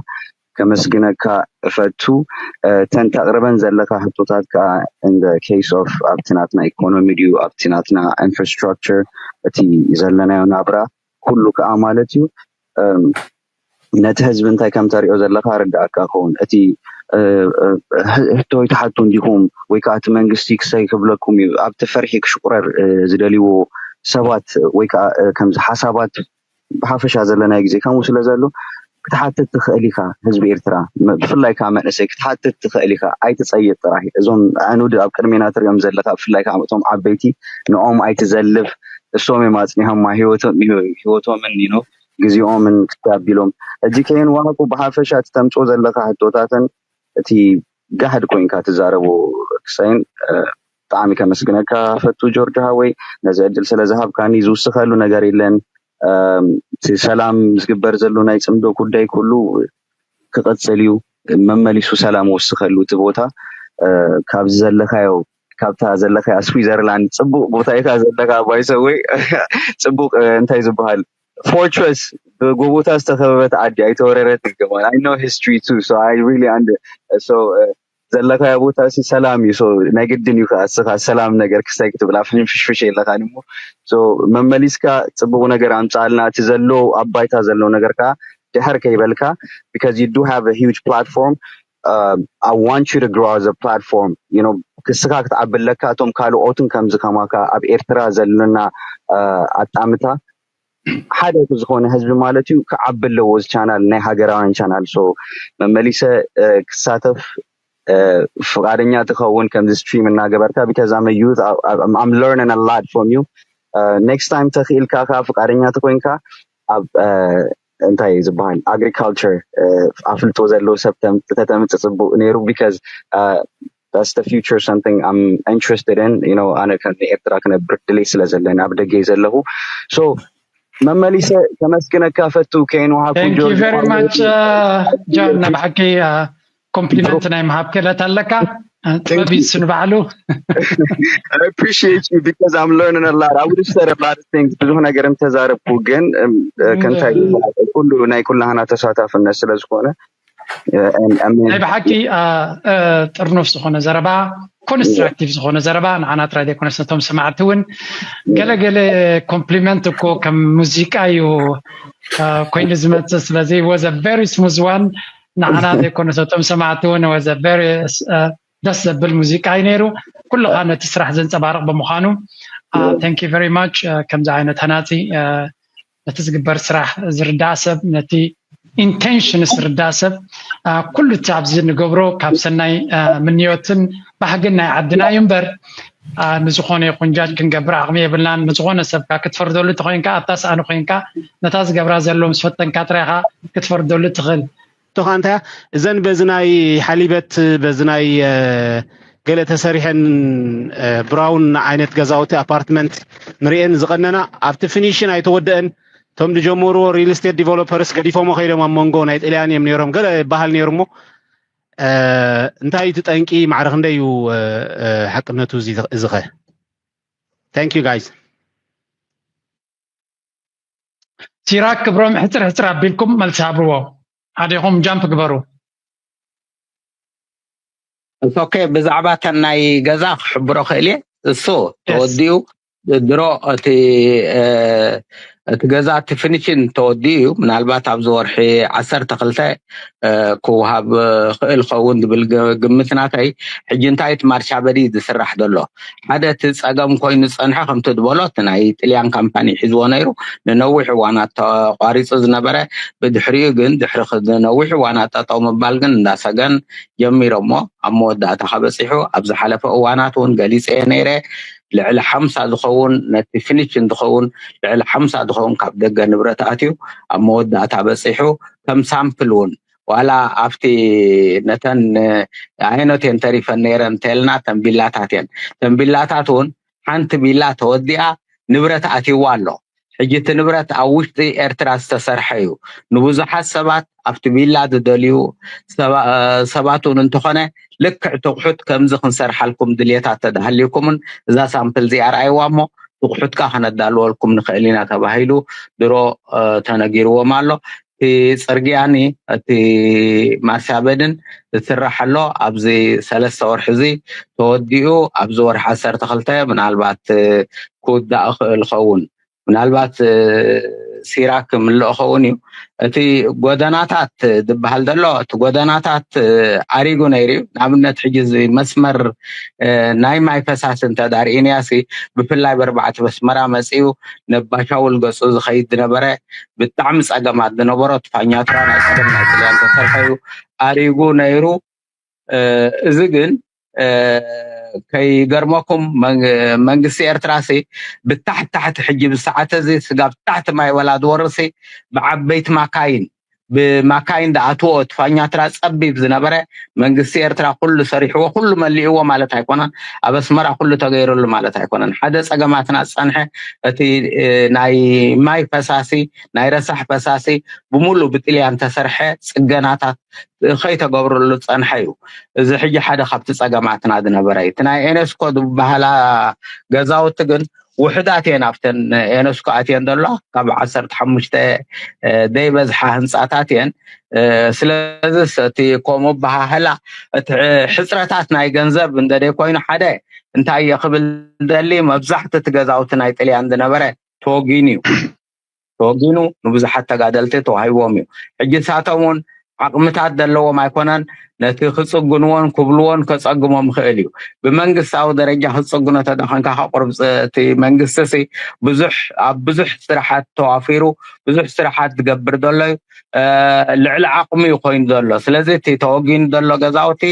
ከመስግነካ እፈቱ። እተን ተቅርበን ዘለካ ሕቶታት ከዓ in the case of ኣብቲ ናትና ኢኮኖሚ ድዩ ኣብቲ ናትና ኢንፍራስትራክቸር እቲ ዘለናዮ ናብራ ኩሉ ከዓ ማለት እዩ ነቲ ህዝቢ እንታይ ከም ተሪኦ ዘለካ ርዳእካ ከውን እቲ ህቶ ይትሓቱ እንዲኹም ወይ ከዓ እቲ መንግስቲ ክሰይ ክብለኩም እዩ ኣብቲ ፈርሒ ክሽቁረር ዝደልይዎ ሰባት ወይ ከዓ ከምዚ ሓሳባት ብሓፈሻ ዘለናይ ግዜ ከምኡ ስለ ዘሎ ክትሓትት ትኽእል ኢካ ህዝቢ ኤርትራ ብፍላይ ከዓ መንእሰይ ክትሓትት ትኽእል ኢካ ኣይትፀይጥ ጥራይ እዞም ኣዕኑድ ኣብ ቅድሜና ትሪኦም ዘለካ ብፍላይ ከዓ እቶም ዓበይቲ ንኦም ኣይትዘልፍ እሶም እዮም ኣፅኒሖማ ህይወቶምን you know ግዜኦምን ክስተ ኣቢሎም ሕጂ ከየንዋሃቁ ብሓፈሻ እቲ ተምፅኦ ዘለካ ሕቶታትን እቲ ጋሕድ ኮይንካ ትዛረቦ ክሳይን ብጣዕሚ ከመስግነካ ፈቱ ጆርጆ ሃወይ ነዚ ዕድል ስለ ዝሃብካኒ ዝውስኸሉ ነገር የለን እቲ ሰላም ዝግበር ዘሎ ናይ ፅምዶ ጉዳይ ኩሉ ክቐፅል እዩ መመሊሱ ሰላም ወስኸሉ እቲ ቦታ ካብዚ ዘለካዮ ካብታ ዘለካ ስዊዘርላንድ ፅቡቅ ቦታ ኢካ ዘለካ ባይሰወይ ፅቡቅ እንታይ ዝበሃል ፎርትረስ ብጎቦታት ዝተከበበት ዓዲ ኣይተወረረት ይገባል I know history too so I really under so ዘለካዮ ቦታ ሲ ሰላም እዩ so ናይ ግድን እዩ ከኣስኻ ሰላም ነገር ክሳይ ክትብላ ፍንፍሽፍሽ የለካን እሞ መመሊስካ ፅቡቅ ነገር ኣምፃልና እቲ ዘሎ ኣብ ባይታ ዘሎ ነገር ከዓ ድሕር ከይበልካ because you do have a huge platform I want you to grow as a platform you know ክስኻ ክትዓቢ ኣለካ እቶም ካልኦትን ከምዚ ከማካ ኣብ ኤርትራ ዘለና ኣጣምታ ሓደ ዝኾነ ህዝቢ ማለት እዩ ክዓቢ ኣለዎ እዚ ቻናል ናይ ሃገራውያን ቻናል so መመሊሰ ክሳተፍ ፍቃደኛ ትኸውን ከምዚ ስትሪም እናገበርካ because I'm a youth I'm learning a lot from you next time ተኽኢልካ ከዓ ፍቃደኛ ተኮይንካ ኣብ እንታይ ዝበሃል ኣግሪካልቸር ኣፍልጦ ዘለዎ ሰብ ተተምፅእ ፅቡቅ ነይሩ because that's the future something I'm interested in you know ኣነ ከም ኤርትራ ክነብር ድሌት ስለ ዘለኒ ኣብ ደገ ዘለኹ so መመሊሰ ከመስግነካ ፈቱ ከይንውሃኩ ጆን ብሓቂ ኮምፕሊመንት ናይ ምሃብ ክእለት ኣለካ ጥበብ ይስኑ ባዕሉ I appreciate you because I'm learning a lot. I would have said a lot of things ብዙ ነገር እንተዛረብኩ ግን ከንታይ ኩሉ ናይ ኩላህና ተሳታፍነት ስለ ዝኾነ ናይ ብሓቂ ጥርኑፍ ዝኾነ ዘረባ ኮንስትራክቲቭ ዝኾነ ዘረባ ንዓና ጥራይ ዘይኮነስ ነቶም ሰማዕቲ እውን ገለገለ ኮምፕሊመንት እኮ ከም ሙዚቃ እዩ ኮይኑ ዝመፅእ ስለዚ was a very smooth one ንዓና ዘይኮነስ ነቶም ሰማዕቲ እውን was a very ደስ ዘብል ሙዚቃ እዩ ነይሩ። ኩልኻ ነቲ ስራሕ ዘንፀባርቕ ብምዃኑ thank you very much። ከምዚ ዓይነት ሃናፂ ነቲ ዝግበር ስራሕ ዝርዳእ ሰብ፣ ነቲ ኢንቴንሽንስ ዝርዳእ ሰብ፣ ኩሉ እቲ ኣብዚ ንገብሮ ካብ ሰናይ ምንዮትን ባህግን ናይ ዓድና እዩ እምበር፣ ንዝኾነ ይኹን ጃጅ ክንገብር ዓቕሚ የብልናን። ንዝኾነ ሰብካ ክትፈርደሉ ተኾይንካ፣ ኣብታ ሰኣኑ ኮይንካ ነታ ዝገብራ ዘሎ ምስ ፈተንካ ጥራይኻ ክትፈርደሉ ትኽእል። ቶኻ እንታይ እዘን በዚ ናይ ሓሊበት፣ በዚ ናይ ገለ ተሰሪሐን ብራውን ዓይነት ገዛውቲ ኣፓርትመንት ንሪኤን ዝቐነና ኣብቲ ፊኒሽን ኣይተወደአን። እቶም ዝጀመርዎ ሪል ስቴት ዲቨሎፐርስ ገዲፎሞ ከይዶም ኣብ መንጎ ናይ ጥልያን እዮም ነይሮም ገለ ይበሃል ነይሩ እሞ እንታይ እቲ ጠንቂ ማዕረ ክንደይ እዩ ሓቅነቱ እዚኸ? Thank you guys። ሲራክ ክብሮም ሕፅር ሕፅር ኣቢልኩም መልሲ ሃብዎ። ኣዴኹም ጃምፕ ግበሩ። ኦኬ፣ ብዛዕባ ተን ናይ ገዛ ክሕብሮ ክእል እየ። እሱ ተወዲኡ ድሮ እቲ እቲ ገዛ እቲ ፊኒሽን ተወዲኡ እዩ። ምናልባት ኣብዚ ወርሒ ዓሰርተ ክልተ ክውሃብ ክእል ኸውን ዝብል ግምት ናተይ። ሕጂ እንታይ እቲ ማርሻ በዲ ዝስራሕ ዘሎ ሓደ እቲ ፀገም ኮይኑ ዝፀንሐ ከምቲ ዝበሎ እቲ ናይ ጥልያን ካምፓኒ ሒዝዎ ነይሩ ንነዊሕ እዋናት ተቋሪፁ ዝነበረ፣ ብድሕሪኡ ግን ድሕሪ ነዊሕ እዋናት ጠጠው ምባል ግን እንዳሰገን ጀሚሮሞ ኣብ መወዳእታ ከበፂሑ ኣብ ዝሓለፈ እዋናት እውን ገሊፀ ነይረ። ልዕሊ ሓምሳ ዝኸውን ነቲ ፊኒሽን ዝኸውን ልዕሊ ሓምሳ ዝኸውን ካብ ደገ ንብረት ኣትዩ ኣብ መወዳእታ በፂሑ ከም ሳምፕል እውን ዋላ ኣብቲ ነተን ኣየኖት እየን ተሪፈን ነይረን እንተልና ተን ቢላታት እየን። ተን ቢላታት እውን ሓንቲ ቢላ ተወዲኣ ንብረት ኣትይዋ ኣሎ። ሕጂ እቲ ንብረት ኣብ ውሽጢ ኤርትራ ዝተሰርሐ እዩ። ንብዙሓት ሰባት ኣብቲ ቢላ ዝደልዩ ሰባት እውን እንተኾነ ልክዕ ትቑሑት ከምዚ ክንሰርሓልኩም ድልየታት ተዳሃልዩኩምን እዛ ሳምፕል እዚኣ ረኣይዋ እሞ ትቑሑትካ ከነዳልወልኩም ንኽእል ኢና ተባሂሉ ድሮ ተነጊርዎም ኣሎ። እቲ ፅርግያኒ እቲ ማርሻበድን ዝስራሕ ኣሎ ኣብዚ ሰለስተ ወርሒ እዚ ተወዲኡ ኣብዚ ወርሒ ዓሰርተ ክልተ ምናልባት ክውዳእ ክእል ኸውን ምናልባት ሲራክ ምልኦ ኸውን እዩ። እቲ ጎደናታት ዝበሃል ዘሎ እቲ ጎደናታት ኣሪጉ ነይሩ እዩ። ንኣብነት ሕጂ እዚ መስመር ናይ ማይ ፈሳሲ እንተዳርኢንያ ሲ ብፍላይ በርባዕቲ በስመራ መፅኡ ነባሻውል ገፁ ዝኸይድ ዝነበረ ብጣዕሚ ፀገማት ዝነበሮ ትፋኛትራ ናይ ቀደም ናይ ጥልያን ተሰርሐ እዩ ኣሪጉ ነይሩ። እዚ ግን ከይገርመኩም መንግስቲ ኤርትራ ሲ ብታሕቲ ታሕቲ ሕጂ ብሰዓተ እዚ ስጋብ ታሕቲ ማይ ወላ ዝወርሲ ብዓበይቲ ማካይን ብማካይን ዝኣትዎ ትፋኛትራ ፀቢብ ዝነበረ መንግስቲ ኤርትራ ኩሉ ሰሪሕዎ ኩሉ መሊእዎ ማለት ኣይኮነን። ኣብ ኣስመራ ኩሉ ተገይርሉ ማለት ኣይኮነን። ሓደ ፀገማትና ዝፀንሐ እቲ ናይ ማይ ፈሳሲ ናይ ረሳሕ ፈሳሲ ብሙሉ ብጥልያን ተሰርሐ ፅገናታት ከይተገብረሉ ዝፀንሐ እዩ። እዚ ሕጂ ሓደ ካብቲ ፀገማትና ዝነበረ እዩ። እቲ ናይ ኤነስኮ ዝበሃላ ገዛውቲ ግን ውሕዳት እየን ኣብተን ኤነስኮ ኣትየን ዘለዋ ካብ ዓሰርተ ሓሙሽተ ዘይበዝሓ ህንፃታት እየን። ስለዚ እቲ ከምኡ ኣበሃህላ እቲ ሕፅረታት ናይ ገንዘብ እንደደይ ኮይኑ ሓደ እንታይ እየ ክብል ደሊ መብዛሕቲ እቲ ገዛውቲ ናይ ጥልያን ዝነበረ ተወጊኑ እዩ። ተወጊኑ ንብዙሓት ተጋደልቲ ተዋሂቦም እዩ። ሕጂ ሳቶም እውን ዓቕምታት ዘለዎም ኣይኮነን። ነቲ ክፅግንዎን ክብልዎን ከፀግሞም ይኽእል እዩ። ብመንግስታዊ ደረጃ ክትፅግኖ ተደኸንካ ከቁርብ እቲ መንግስቲ ሲ ብዙሕ ኣብ ብዙሕ ስራሓት ተዋፊሩ ብዙሕ ስራሓት ዝገብር ዘሎ እዩ። ልዕሊ ዓቕሚ እዩ ኮይኑ ዘሎ። ስለዚ እቲ ተወጊኑ ዘሎ ገዛውቲ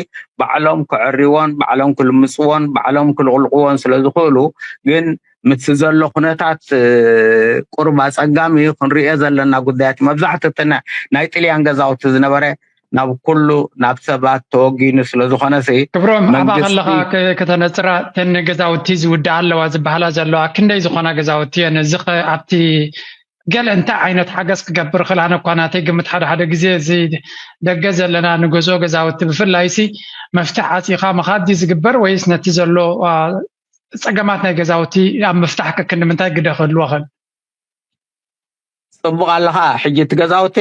ባዕሎም ክዕርዎን ባዕሎም ክልምፅዎን ባዕሎም ክልቕልቕዎን ስለዝኽእሉ ግን ምስ ዘሎ ኩነታት ቁርብ ኣፀጋሚ እዩ ክንሪኦ ዘለና ጉዳያት መብዛሕትኡ ናይ ጥልያን ገዛውቲ ዝነበረ ናብ ኩሉ ናብ ሰባት ተወጊኑ ስለዝኾነ ሲ ክብሮም ኣባ ከለኻ ከተነፅራ ተን ገዛውቲ ዝውድኣ ኣለዋ ዝበሃላ ዘለዋ ክንደይ ዝኾና ገዛውቲ እየን እዚ ኣብቲ ገለ እንታይ ዓይነት ሓገዝ ክገብር ክእል ኣነ እኳ ናተይ ግምት ሓደ ሓደ ግዜ እዚ ደገ ዘለና ንገዝኦ ገዛውቲ ብፍላይ ሲ መፍትሕ ዓፂኻ ምኻድ ዝግበር ወይስ ነቲ ዘሎ ፀገማት ናይ ገዛውቲ ኣብ ምፍታሕ ከክንዲ ምንታይ ግደ ክህልዎ ክእል? ፅቡቅ ኣለኻ። ሕጂ እቲ ገዛውቲ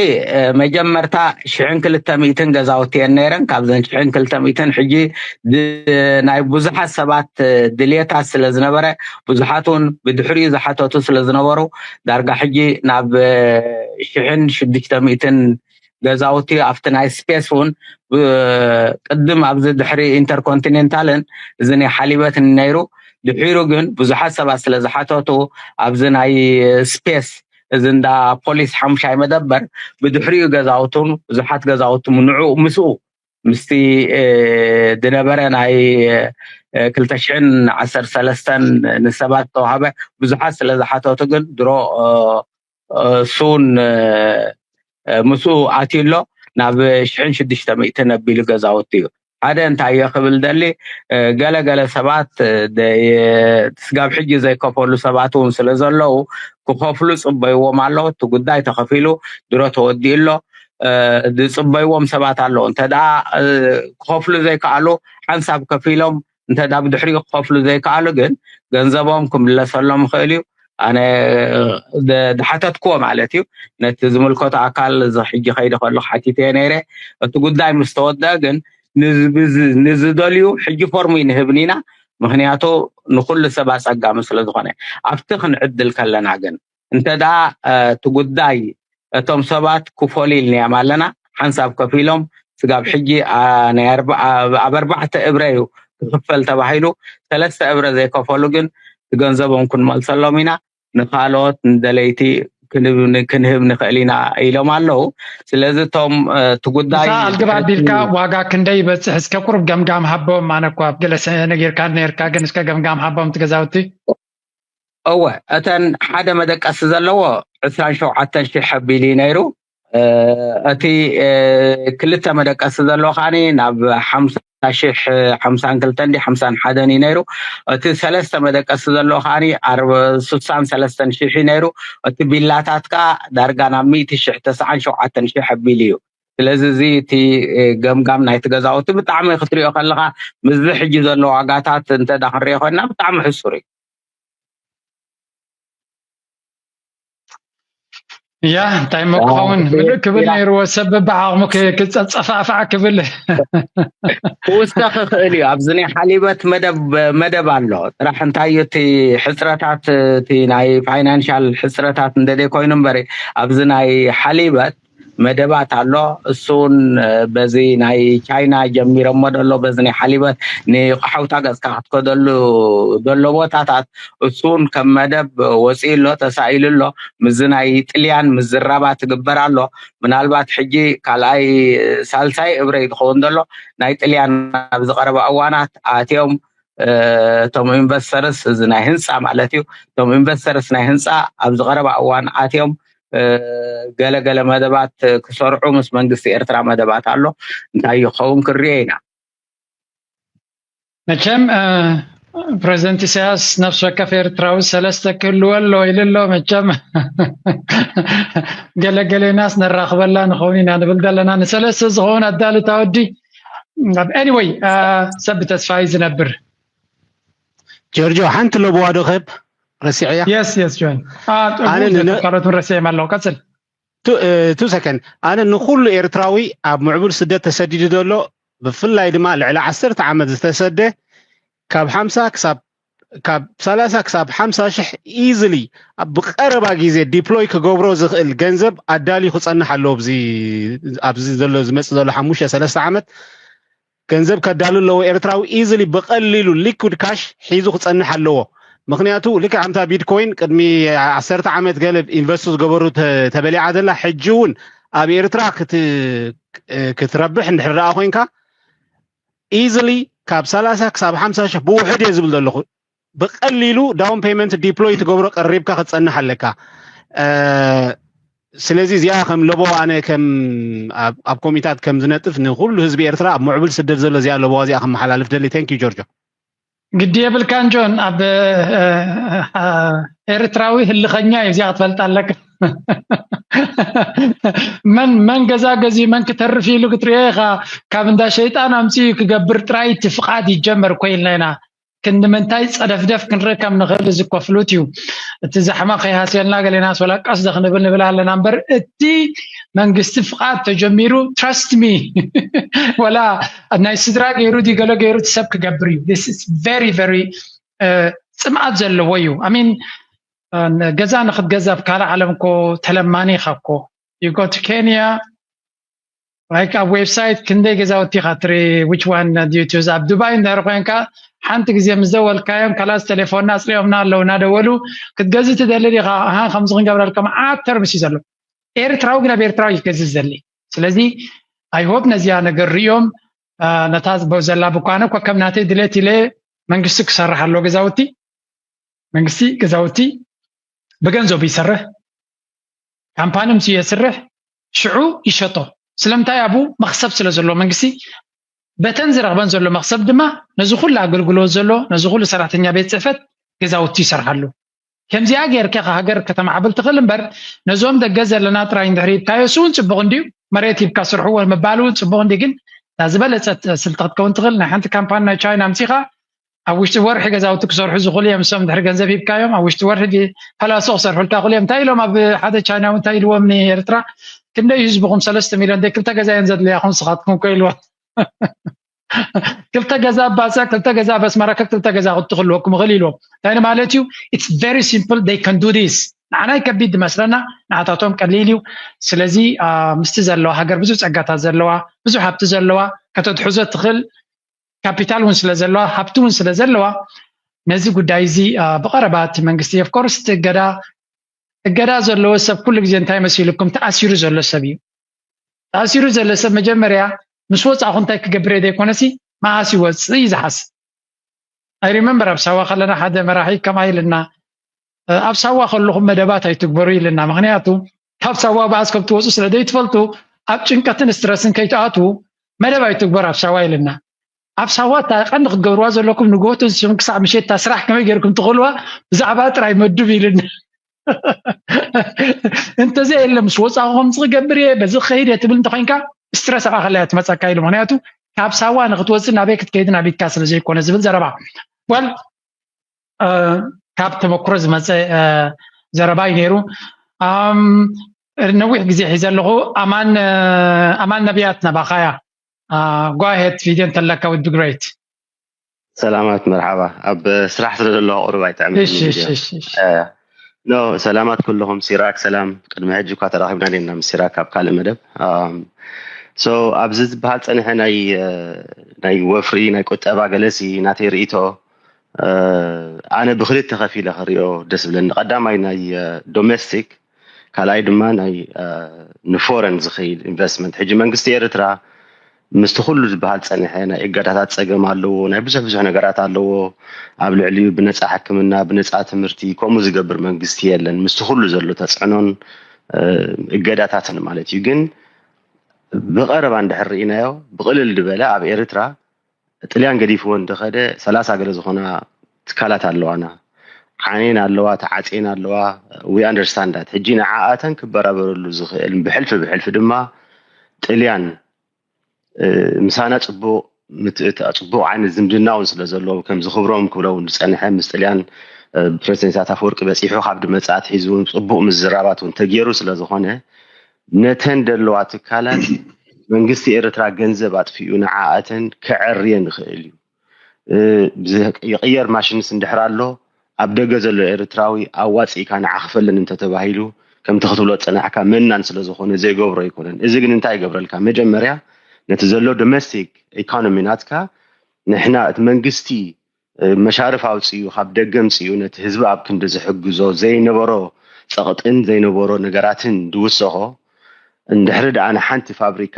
መጀመርታ ሽሕን ክልተ ሚእትን ገዛውቲ እየን ነይረን። ካብዘን ሽሕን ክልተ ሚእትን ሕጂ ናይ ብዙሓት ሰባት ድልየታት ስለ ዝነበረ ብዙሓት እውን ብድሕሪኡ ዝሓተቱ ስለ ዝነበሩ ዳርጋ ሕጂ ናብ ሽሕን ሽዱሽተ ሚእትን ገዛውቲ ኣብቲ ናይ ስፔስ እውን ቅድም ኣብዚ ድሕሪ ኢንተርኮንቲኔንታልን እዚ ናይ ሓሊበትን ነይሩ። ድሒሩ ግን ብዙሓት ሰባት ስለ ዝሓተቱ ኣብዚ ናይ ስፔስ እዚ እንዳ ፖሊስ ሓሙሻይ መደበር ብድሕሪኡ ገዛውቱን ብዙሓት ገዛውቱ ንዑ ምስኡ ምስቲ ዝነበረ ናይ ክልተ ሽሕን ዓሰርተ ሰለስተን ንሰባት ዝተዋህበ ብዙሓት ስለ ዝሓተቱ ግን ድሮ እሱን ምስኡ ኣትዩ ኣሎ። ናብ ሽሕን ሽዱሽተ ሚእትን ኣቢሉ ገዛውቲ እዩ። ሓደ እንታይ እየ ክብል ደሊ፣ ገለገለ ሰባት ስጋብ ሕጂ ዘይከፈሉ ሰባት እውን ስለ ዘለዉ ክኸፍሉ ጽበይዎም ኣሎ። እቲ ጉዳይ ተኸፊሉ ድሮ ተወዲኡ ኣሎ። ዝጽበይዎም ሰባት ኣለዉ። እንተ ደኣ ክኸፍሉ ዘይከኣሉ ሓንሳብ ከፊሎም እንተ ደኣ ብድሕሪኡ ክኸፍሉ ዘይከኣሉ ግን ገንዘቦም ክምለሰሎም ይኽእል እዩ። ኣነ ዝሓተትክዎ ማለት እዩ። ነቲ ዝምልከቶ ኣካል ሕጂ ከይደ ከለኹ ሓቲተዮ ነይረ። እቲ ጉዳይ ምስ ተወደአ ግን ንዝደልዩ ሕጂ ፎርም ንህብን ኢና። ምክንያቱ ንኩሉ ሰብ ኣጸጋሚ ስለ ዝኾነ ኣብቲ ክንዕድል ከለና ግን እንተ ደኣ እቲ ጉዳይ እቶም ሰባት ክፈሉ ኢልናዮም ኣለና። ሓንሳብ ከፊሎም ስጋብ ሕጂ ኣብ ኣርባዕተ እብረ እዩ ክኽፈል ተባሂሉ። ሰለስተ እብረ ዘይከፈሉ ግን ገንዘቦም ክንመልሰሎም ኢና። ንካልኦት ንደለይቲ ክንህብ ንኽእል ኢና ኢሎም ኣለዉ። ስለዚ እቶም እቲ ጉዳይ ኣልግብ ኣቢልካ ዋጋ ክንደይ ይበፅሕ እስከ ቁሩብ ገምጋም ሃቦም። ኣነ እኳ ገለ ነጊርካ ነርካ ግን እስከ ገምጋም ሃቦም ትገዛውቲ እወ እተን ሓደ መደቀሲ ዘለዎ ዕስራን ሸውዓተን ሺሕ ኣቢሉ እዩ ነይሩ። እቲ ክልተ መደቀሲ ዘለዎ ከዓኒ ናብ ሓምሳ ሺሕ ሓምሳን ክልተን ዲ ሓምሳን ሓደን እዩ ነይሩ። እቲ ሰለስተ መደቀሲ ዘለዎ ከዓኒ ስሳን ሰለስተን ሺሕ እዩ ነይሩ። እቲ ቢላታት ከዓ ዳርጋ ናብ ሚእቲ ሺሕ ተስዓን ሸውዓተን ሺሕ ኣቢሉ እዩ። ስለዚ እዚ እቲ ገምጋም ናይቲ ገዛውቲ ብጣዕሚ ክትሪኦ ከለካ ምስዚ ሕጂ ዘሎ ዋጋታት እንተ ክንሪኦ ኮይና ብጣዕሚ ሕሱር እዩ። ያ እንታይ እሞ ክኸውን ምልእ ክብል ነይርዎ ሰብ በብዓቕሙ ክፀፀፋዕፋዕ ክብል ክውስከ ክኽእል እዩ። ኣብዚ ናይ ሓሊበት መደብ መደብ ኣሎ ጥራሕ እንታይ እዩ እቲ ሕፅረታት እቲ ናይ ፋይናንሻል ሕፅረታት እንደደ ኮይኑ እምበሪ ኣብዚ ናይ ሓሊበት መደባት ኣሎ። እሱን በዚ ናይ ቻይና ጀሚሮሞ ደሎ በዚ ናይ ሓሊበት ንሓውታ ገፅካ ክትከደሉ ደሎ ቦታታት እሱን ከም መደብ ወፂኡ ኣሎ፣ ተሳኢሉ ኣሎ። ምዚ ናይ ጥልያን ምዝራባት ትግበር ኣሎ። ምናልባት ሕጂ ካልኣይ ሳልሳይ እብረይ ዝኸውን ዘሎ ናይ ጥልያን ኣብዚ ቀረባ እዋናት ኣትዮም እቶም ኢንቨስተርስ እዚ ናይ ህንፃ ማለት እዩ። እቶም ኢንቨስተርስ ናይ ህንፃ ኣብዚ ቀረባ እዋን ኣትዮም ገለገለ መደባት ክሰርዑ ምስ መንግስቲ ኤርትራ መደባት ኣሎ። እንታይ ይኸውን ክርዮ ኢና። መቸም ፕሬዚደንት ኢሳያስ ነፍሲ ወከፍ ኤርትራዊ ሰለስተ ክህልወ ኣሎ ኢሉ ኣሎ። መቸም ገለገሌናስ ነራኽበላ ንኸውን ኢና ንብል ዘለና። ንሰለስተ ዝኸውን ኣዳልታ ወዲ ኤኒወይ ሰብ ብተስፋ እዩ ዝነብር። ጆርጆ ሓንቲ ለብዋ ዶ ክህብ ረሲዐያ። የስ የስ ጆን ካልኦት ረሲዐም ኣለዉ። ቀፅል። ቱ ሰከንድ ኣነ ንኩሉ ኤርትራዊ ኣብ ምዕቡል ስደት ተሰዲዱ ዘሎ ብፍላይ ድማ ልዕሊ ዓሰርተ ዓመት ዝተሰደ ካብ ሓምሳ ክሳብ ካብ ሰላሳ ክሳብ ሓምሳ ሽሕ ኢዝሊ ብቀረባ ግዜ ዲፕሎይ ክገብሮ ዝኽእል ገንዘብ ኣዳልዩ ክጸንሕ ኣለዎ። ኣብዚ ዘሎ ዝመጽእ ዘሎ ሓሙሽተ ሰለስተ ዓመት ገንዘብ ከዳሉ ኣለዎ። ኤርትራዊ ኢዝሊ ብቐሊሉ ሊኩድ ካሽ ሒዙ ክጸንሕ ኣለዎ። ምክንያቱ ልክዕ ከምታ ቢትኮይን ቅድሚ ዓሰርተ ዓመት ገለ ኢንቨስት ዝገበሩ ተበሊዓ ዘላ ሕጂ እውን ኣብ ኤርትራ ክትረብሕ እንድሕር ደኣ ኮይንካ ኢዝሊ ካብ ሰላሳ ክሳብ ሓምሳ ሽሕ ብውሕድ እየ ዝብል ዘለኹ። ብቐሊሉ ዳውን ፔመንት ዲፕሎይ ትገብሮ ቀሪብካ ክትጸንሕ ኣለካ። ስለዚ እዚኣ ከም ለቦ ኣነ ከም ኣብ ኮሚታት ከም ዝነጥፍ ንኩሉ ህዝቢ ኤርትራ ኣብ ምዕቡል ስደት ዘሎ እዚኣ ለቦዋ እዚኣ ከመሓላልፍ ደሊ። Thank you ጆርጆ። ግዲ የብልካን ጆን፣ ኣብ ኤርትራዊ ህልኸኛ እዩ እዚኣ ክትፈልጥ ኣለካ። መን መን ገዛ ገዚ መን ክተርፍ ኢሉ ክትሪኦ ኢኻ። ካብ እንዳ ሸይጣን ኣምፅኡ ክገብር ጥራይ እቲ ፍቓድ ይጀመር እኮ ኢልና ኢና። ክንዲ ምንታይ ጸደፍደፍ ክንርኢ ከም ንኽእል እዚ እኮ ፍሉጥ እዩ። እቲ ዛሕማ ከይሃስየልና ገሌናስ ወላ ቀስ ዶ ክንብል ንብል ኣለና እምበር እቲ መንግስቲ ፍቓድ ተጀሚሩ trust me ወላ ናይ ስድራ ገይሩ ድዩ ገለ ገይሩ እቲ ሰብ ክገብር እዩ። This is very very ጽምኣት ዘለዎ እዩ። I mean ገዛ ንክትገዛ ኣብ ካልእ ዓለም እኮ ተለማኒ ኢኻ እኮ። You go to Kenya like ኣብ ዌብሳይት ክንደይ ገዛውቲ ኢኻ ትርኢ፣ which one do you choose? ኣብ ዱባይ እንድሕር ኮይንካ ሓንቲ ግዜ ምስ ደወልካዮም ካላስ ቴሌፎንና ኣጽሪዮምና ኣለዉ እናደወሉ ክትገዝእ ትደሊ ዲኻ? ኣሃ፣ ከምዚ ክንገብረልካ መዓት ተርምስ እዩ ዘሎ። ኤርትራዊ ግን ኣብ ኤርትራዊ ይገዝእ ዘሊ። ስለዚ I hope ነዚኣ ነገር ሪኦም ነታ ዝበው ዘላ ብኳነ እኳ ከም ናተይ ድሌት ኢለ መንግስቲ ክሰርሕ ኣሎ ገዛውቲ መንግስቲ ገዛውቲ ብገንዘቡ ይሰርሕ፣ ካምፓኒ ምስ የስርሕ ሽዑ ይሸጦ። ስለምንታይ? ኣብኡ መክሰብ ስለ ዘሎ መንግስቲ በተን ዝረኽበን ዘሎ መክሰብ ድማ ነዚ ኩሉ ኣገልግሎት ዘሎ ነዚ ኩሉ ሰራሕተኛ ቤት ፅሕፈት ገዛውቲ ይሰርሓሉ። ከምዚኣ ጌርካ ሃገር ከተማዕብል ትኽእል እምበር ነዞም ደገ ዘለና ጥራይ እንድሕር ሂብካዮ እሱ እውን ፅቡቕ እንድዩ። መሬት ሂብካ ስርሕዎ ምባል እውን ፅቡቕ እንዲ ግን እታ ዝበለፀት ስልቲ ክትከውን ትኽእል ናይ ሓንቲ ካምፓኒ ናይ ቻይና ኣምፂኻ ኣብ ውሽጢ ወርሒ ገዛውቲ ክሰርሑ ዝኽእሉ እዮም። እሶም ድሕሪ ገንዘብ ሂብካዮም ኣብ ውሽጢ ወርሒ ፈላሶ ክሰርሑልካ ክእሉ እዮም። እንታይ ኢሎም ኣብ ሓደ ቻይናዊ እንታይ ኢልዎም ንኤርትራ ክንደይ ህዝብኹም ሰለስተ ሚሊዮን ደ ክልተ ገዛ እየን ዘድልያኹም ንስኻትኩም እኮ ኢልዎም። ክልተ ገዛ ኣብ ባጽዕ ክልተ ገዛ ኣብ ኣስመራ ክልተ ገዛ ክትኽልወኩም ይኽእል ኢልዎም። እንታይ ማለት እዩ? It's very simple, they can do this። ንዓናይ ከቢድ ዝመስለና ንዓታቶም ቀሊል እዩ። ስለዚ ምስቲ ዘለዋ ሃገር ብዙሕ ጸጋታት ዘለዋ ብዙሕ ሃብቲ ዘለዋ ከተትሕዞ ትኽእል ካፒታል እውን ስለ ዘለዋ ሃብቲ እውን ስለ ዘለዋ ነዚ ጉዳይ እዚ ብቐረባ እቲ መንግስቲ of course እቲ እገዳ እገዳ ዘለዎ ሰብ ኩሉ ግዜ እንታይ መሲልኩም ተኣሲሩ ዘሎ ሰብ እዩ። ተኣሲሩ ዘሎ ሰብ መጀመርያ ምስ ወፃእኹ እንታይ ክገብር እየ ዘይኮነሲ መኣስ ይወፅእ እዩ ዝሓስብ። I remember ኣብ ሳዋ ከለና ሓደ መራሒ ከምኣ ኢልና ኣብ ሳዋ ከለኹም መደባት ኣይትግበሩ ኢልና። ምክንያቱ ካብ ሳዋ ብኣስ ከም ትወፁ ስለ ዘይትፈልጡ ኣብ ጭንቀትን ስትረስን ከይትኣትዉ መደብ ኣይትግበሩ ኣብ ሳዋ ኢልና። ኣብ ሳዋ እታ ቀንዲ ክትገብርዋ ዘለኩም ንግሆ ተንሲኹም ክሳብ ምሸት እታ ስራሕ ከመይ ገይርኩም ትኽእልዋ ብዛዕባ ጥራይ መዱብ ኢልና። እንተዘይ የለ ምስ ወፃኹ ከምዚ ክገብር እየ በዚ ክኸይድ እየ ትብል እንተኮይንካ ስትረስ ኣባኸለያ ትመፀካ ኢሉ። ምክንያቱ ካብ ሳዋ ንክትወፅእ ናበይ ክትከይድን ኣበይካ ስለ ዘይኮነ ዝብል ዘረባ ወል ካብ ተመክሮ ዝመፀ ዘረባ እዩ ነይሩ። ነዊሕ ግዜ ሒዘ ኣለኹ። ኣማን ኣማን ነቢያት ናባኻያ ጓሄት ቪድዮ እንተለካ ውድ ግሬት። ሰላማት መርሓባ። ኣብ ስራሕ ስለ ዘለኹ ቁሩብ ኣይጥዕምን። ኖ ሰላማት ኩልኹም። ሲራክ ሰላም። ቅድሚ ሕጂ እኳ ተራኺብና ኔና ምስ ሲራክ ኣብ ካልእ መደብ። ሶ ኣብዚ ዝበሃል ፀንሐ ናይ ናይ ወፍሪ ናይ ቁጠባ ገለሲ ናተይ ርእይቶ ኣነ ብክልተ ከፊለ ክሪኦ ደስ ብለኒ። ቀዳማይ ናይ ዶሜስቲክ ካልኣይ ድማ ናይ ንፎረን ዝኸይድ ኢንቨስትመንት። ሕጂ መንግስቲ ኤርትራ ምስቲ ኩሉ ዝበሃል ፀንሐ ናይ እገዳታት ፀገም ኣለዎ፣ ናይ ብዙሕ ብዙሕ ነገራት ኣለዎ። ኣብ ልዕሊኡ ብነፃ ሕክምና፣ ብነፃ ትምህርቲ ከምኡ ዝገብር መንግስቲ የለን። ምስቲ ኩሉ ዘሎ ተፅዕኖን እገዳታትን ማለት እዩ። ግን ብቐረባ እንድሕር ርኢናዮ ብቕልል ዝበለ ኣብ ኤርትራ ጥልያን ገዲፍዎ እንደኸደ ሰላሳ ገለ ዝኾና ትካላት ኣለዋና። ዓንየን ኣለዋ፣ ተዓፅየን ኣለዋ። We understand that። ሕጂ ንዓኣተን ክበራበረሉ ዝኽእል ብሕልፊ ብሕልፊ ድማ ጥልያን ምሳና ፅቡቕ ምትእታ ፅቡቕ ዓይነት ዝምድና እውን ስለ ዘለዎ ከም ዝኽብሮም ክብሎ እውን ዝፀንሐ ምስ ጥልያን ፕሬዚደንት ኢሳያስ ኣፈወርቂ በፂሑ ካብ ድመፃ ኣትሒዙ እውን ፅቡቕ ምዝራባት እውን ተገይሩ ስለ ዝኾነ ነተን ደለዋ ትካላት መንግስቲ ኤርትራ ገንዘብ ኣጥፊኡ ንዓኣተን ከዐርየን ይኽእል እዩ። ይቕየር ማሽንስ እንድሕር ኣሎ ኣብ ደገ ዘሎ ኤርትራዊ ኣዋፂእካ ንዓ ክፈለን እንተተባሂሉ ከምቲ ክትብሎ ዝፀናሕካ መናን ስለ ዝኾነ ዘይገብሮ ኣይኮነን። እዚ ግን እንታይ ይገብረልካ? መጀመርያ ነቲ ዘሎ ዶሜስቲክ ኢኮኖሚ ናትካ ንሕና እቲ መንግስቲ መሻርፍ ኣውፅኡ ካብ ደገ ምፅኡ ነቲ ህዝቢ ኣብ ክንዲ ዝሕግዞ ዘይነበሮ ፀቕጥን ዘይነበሮ ነገራትን ድውሰኾ እንድሕሪ ደኣ ንሓንቲ ፋብሪካ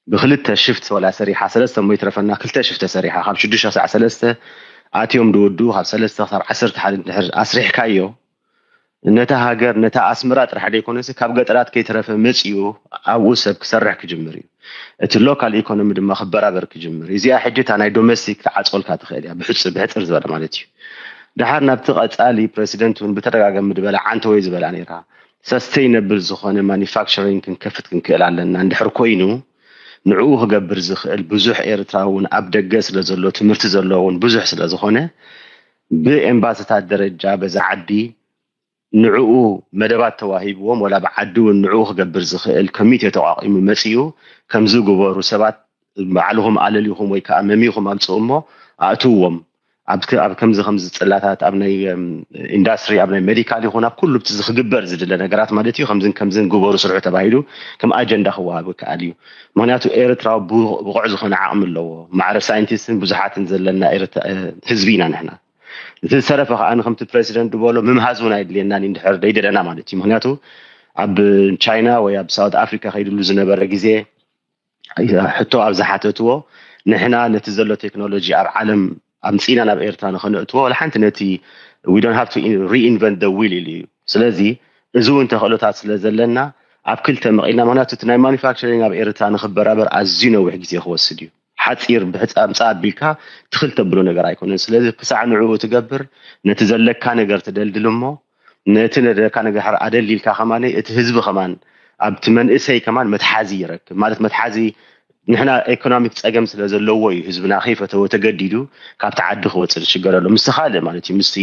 ብክልተ ሽፍት ወላ ሰሪሓ ሰለስተ እሞ ይትረፈና ክልተ ሽፍት ተሰሪሓ ካብ ሽዱሽተ ክሳዕ ሰለስተ ኣትዮም ድወዱ ካብ ሰለስተ ክሳብ ዓሰርተ ሓደ እንድሕር ኣስሪሕካዮ ነታ ሃገር ነታ ኣስመራ ጥራሕ ደይኮነሲ ካብ ገጠራት ከይተረፈ መፅኡ ኣብኡ ሰብ ክሰርሕ ክጅምር እዩ። እቲ ሎካል ኢኮኖሚ ድማ ክበራበር ክጅምር እዩ። እዚኣ ሕጂ እታ ናይ ዶሜስቲክ ትዓፅወልካ ትኽእል እያ ብሕፅር ዝበለ ማለት እዩ። ድሓር ናብቲ ቀፃሊ ፕረሲደንት እውን ብተደጋጋሚ ዝበላ ዓንተወይ ዝበላ ነይራ ሰስተይነብል ዝኾነ ማኒፋክቸሪንግ ክንከፍት ክንክእል ኣለና እንድሕር ኮይኑ ንዕኡ ክገብር ዝኽእል ብዙሕ ኤርትራ እውን ኣብ ደገ ስለ ዘሎ ትምህርቲ ዘለዎ እውን ብዙሕ ስለ ዝኾነ ብኤምባስታት ደረጃ በዛ ዓዲ ንዕኡ መደባት ተዋሂብዎም ወላ ብዓዲ እውን ንዕኡ ክገብር ዝኽእል ኮሚቴ ተቋቒሙ መፂኡ ከምዚ ግበሩ ሰባት ባዕልኹም ኣለሊኹም ወይ ከዓ መሚኹም ኣምፅኡ እሞ ኣእትውዎም ኣብ ከምዚ ከምዚ ፅላታት ኣብ ናይ ኢንዳስትሪ ኣብ ናይ ሜዲካል ይኹን ኣብ ኩሉ ብቲ ዝክግበር ዝድለ ነገራት ማለት እዩ። ከምዝን ከምዝን ግበሩ ስርሑ ተባሂሉ ከም ኣጀንዳ ክወሃብ ይከኣል እዩ። ምክንያቱ ኤርትራ ብቑዕ ዝኾነ ዓቕሚ ኣለዎ። ማዕረ ሳይንቲስትን ብዙሓትን ዘለና ህዝቢ ኢና ንሕና። እቲ ዝተረፈ ከዓ ከምቲ ፕሬዚደንት ዝበሎ ምምሃዝ እውን ኣይድልየናን እንድሕር ደይደለና ማለት እዩ። ምክንያቱ ኣብ ቻይና ወይ ኣብ ሳውት ኣፍሪካ ከይድሉ ዝነበረ ግዜ ሕቶ ኣብ ዝሓተትዎ ንሕና ነቲ ዘሎ ቴክኖሎጂ ኣብ ዓለም ኣምፂና ናብ ኤርትራ ንኸነእትዎ ወላ ሓንቲ ነቲ we don't have to reinvent the wheel ኢሉ እዩ። ስለዚ እዚ እውን ተኽእሎታት ስለ ዘለና ኣብ ክልተ መቒልና ምክንያቱ እቲ ናይ ማኑፋክቸሪንግ ኣብ ኤርትራ ንክበራበር ኣዝዩ ነዊሕ ግዜ ክወስድ እዩ። ሓፂር ብሕፃምፃ ኣቢልካ ትኽል ተብሎ ነገር ኣይኮነን። ስለዚ ክሳዕ ንዕኡ ትገብር ነቲ ዘለካ ነገር ትደልድል እሞ ነቲ ነደካ ነገር ኣደሊልካ ከማን እቲ ህዝቢ ከማን ኣብቲ መንእሰይ ከማን መትሓዚ ይረክብ ማለት መትሓዚ ንሕና ኤኮኖሚክ ፀገም ስለ ዘለዎ እዩ ህዝብና ከይፈተወ ተገዲዱ ካብቲ ዓዲ ክወፅእ ዝሽገረሉ ምስቲ ካልእ ማለት እዩ ምስቲ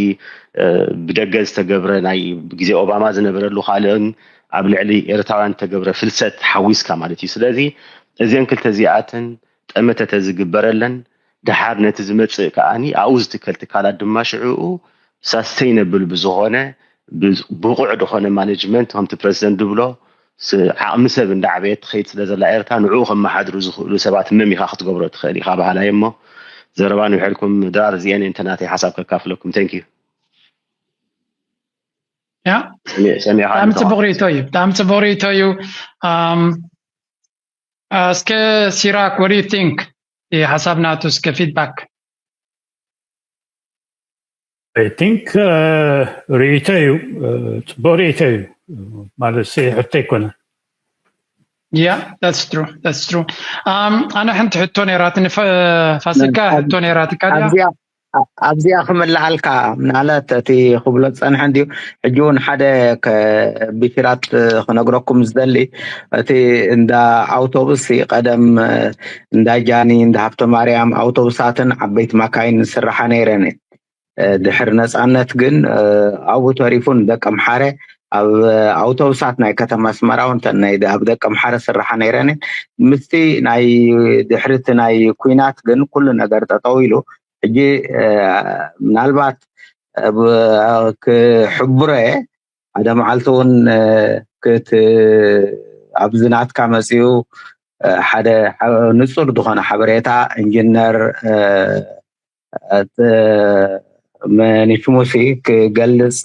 ብደገ ዝተገብረ ናይ ግዜ ኦባማ ዝነበረሉ ካልእን ኣብ ልዕሊ ኤርትራውያን ዝተገብረ ፍልሰት ሓዊስካ ማለት እዩ። ስለዚ እዚን ክልተ እዚኣትን ጠመተ ተዝግበረለን ደሓር ነቲ ዝመፅእ ከዓኒ ኣብኡ ዝትከል ትካላት ድማ ሽዕኡ ሳስተይነብል ብዝኾነ ብቑዕ ዝኾነ ማኔጅመንት ከምቲ ፕረዚደንት ዝብሎ ዓቕሚ ሰብ እንዳዕበየት ትኸይድ ስለ ዘላ ኤርትራ ንዕኡ ከመሓድሩ ዝኽእሉ ሰባት መም ኢኻ ክትገብሮ ትኽእል ኢኻ በሃላይ እሞ ዘረባ ንውሕድኩም ድራር እዚአን እንተ ናተይ ሓሳብ ከካፍለኩም። Thank you። ያ ብጣዕሚ ፅቡቅ ርእቶ እዩ። ብጣዕሚ ፅቡቅ ርእቶ እዩ። እስከ ሲራክ what do you think? ሓሳብ ናቱ እስከ ፊድባክ I think ርእይቶ እዩ፣ ፅቡቅ ርእይቶ እዩ ማለት ሕቶ ኣይኮነ። Yeah, that's true, that's true. ኣነ ሓንቲ ሕቶ ነይራትኒ ፋሲካ ሕቶ ነይራትካ ድያ? ኣብዚኣ ክምልኣልካ ምናለት እቲ ክብሎ ዝፀንሐ እንድዩ። ሕጂ እውን ሓደ ብሽራት ክነግረኩም ዝደሊ እቲ እንዳ ኣውቶቡስ ቀደም እንዳ ጃኒ እንዳ ሃብተ ማርያም ኣውቶቡሳትን ዓበይቲ ማካይን ዝስርሓ ነይረን። ድሕሪ ነፃነት ግን ኣብኡ ተሪፉ ንደቂ ኣምሓረ ኣብ ኣውቶቡሳት ናይ ከተማ ኣስመራ እውን ተን ናይ ኣብ ደቂ ኣምሓረ ስርሓ ነይረን። ምስቲ ናይ ድሕርቲ ናይ ኩናት ግን ኩሉ ነገር ጠጠው ኢሉ ሕጂ ምናልባት ክሕብሮ እየ ሓደ መዓልቲ እውን ክት ኣብዚ ናትካ መፅኡ ሓደ ንፁር ዝኾነ ሓበሬታ ኢንጂነር መኒሽሙሲ ክገልፅ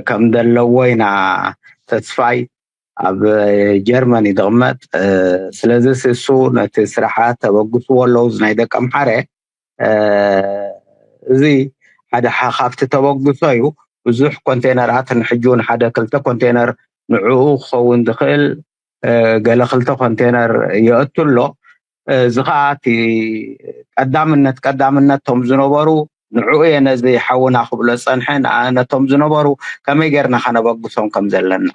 ከም ዘለዎ ኢና ተስፋይ ኣብ ጀርመን ይድቕመጥ። ስለዚ እሱ ነቲ ስራሓት ተበግስዎ ኣለዉ ናይ ደቂ ኣምሓረ እዚ ሓደ ካብቲ ተበግሶ እዩ። ብዙሕ ኮንቴነራት ንሕጂ እውን ሓደ ክልተ ኮንቴነር ንዕኡ ክኸውን ዝኽእል ገለ ክልተ ኮንቴነር የእቱ ኣሎ። እዚ ከዓ እቲ ቀዳምነት ቀዳምነት ቶም ዝነበሩ ንዕኡ እየ ነዚ ሓውና ክብሎ ዝፀንሐ ነቶም ዝነበሩ ከመይ ጌርና ከነበግሶም ከም ዘለና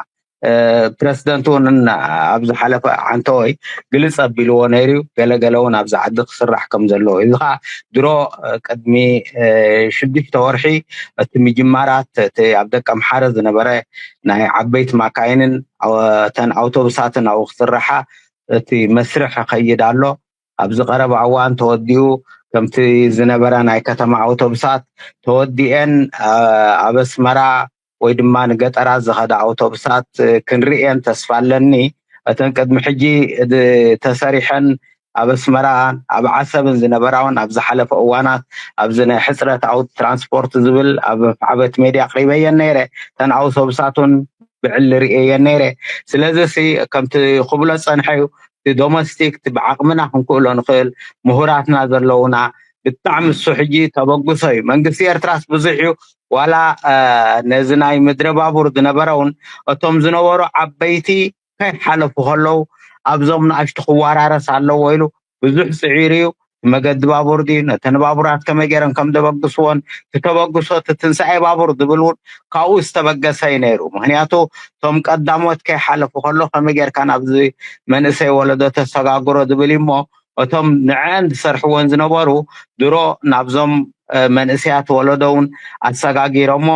ፕረዚደንት እውን ኣብ ዝሓለፈ ዓንተወይ ግልፅ ኣቢልዎ ነይሩ እዩ። ገለገለ እውን ኣብዚ ዓዲ ክስራሕ ከም ዘለዎ እዩ። እዚ ከዓ ድሮ ቅድሚ ሽዱሽተ ወርሒ እቲ ምጅማራት እቲ ኣብ ደቂ ኣምሓረ ዝነበረ ናይ ዓበይቲ ማካይንን ተን ኣውቶቡሳትን ኣብኡ ክስርሓ እቲ መስርሕ ይኸይድ ኣሎ። ኣብዚ ቀረባ እዋን ተወዲኡ ከምቲ ዝነበረ ናይ ከተማ ኣውቶቡሳት ተወዲኤን ኣብ ኣስመራ ወይ ድማ ንገጠራት ዝኸዳ ኣውቶቡሳት ክንርእየን ተስፋ ኣለኒ። እተን ቅድሚ ሕጂ ተሰሪሐን ኣብ ኣስመራ ኣብ ዓሰብን ዝነበራ እውን ኣብ ዝሓለፈ እዋናት ኣብዚ ናይ ሕፅረት ኣውት ትራንስፖርት ዝብል ኣብ ዓበት ሜድያ ኣቅሪበየን ነይረ። እተን ኣውቶቡሳት እውን ብዕሊ ርእየየን ነይረ። ስለዚ ከምቲ ክብሎ ዝፀንሐ እዩ እቲ ዶሜስቲክ ብዓቕምና ክንክእሎ ንኽእል ምሁራትና ዘለውና ብጣዕሚ እሱ ሕጂ ተበግሶ እዩ። መንግስቲ ኤርትራስ ብዙሕ እዩ ዋላ ነዚ ናይ ምድረ ባቡር ዝነበረ እውን እቶም ዝነበሩ ዓበይቲ ከይሓለፉ ከለዉ ኣብዞም ንኣሽቱ ክወራረስ ኣለዎ ኢሉ ብዙሕ ፅዒሩ እዩ። መገዲ ባቡር ድዩ ነተን ባቡራት ከመይ ገይረን ከም ዘበግስዎን እቲ ተበግሶ እቲ ትንሳኤ ባቡር ዝብል እውን ካብኡ ዝተበገሰ እዩ ነይሩ። ምክንያቱ እቶም ቀዳሞት ከይሓለፉ ከሎ ከመይ ጌርካ ናብዚ መንእሰይ ወለዶ ተሰጋግሮ ዝብል እዩ እሞ እቶም ንዐን ዝሰርሕወን ዝነበሩ ድሮ ናብዞም መንእሰያት ወለዶ እውን ኣሰጋጊሮሞ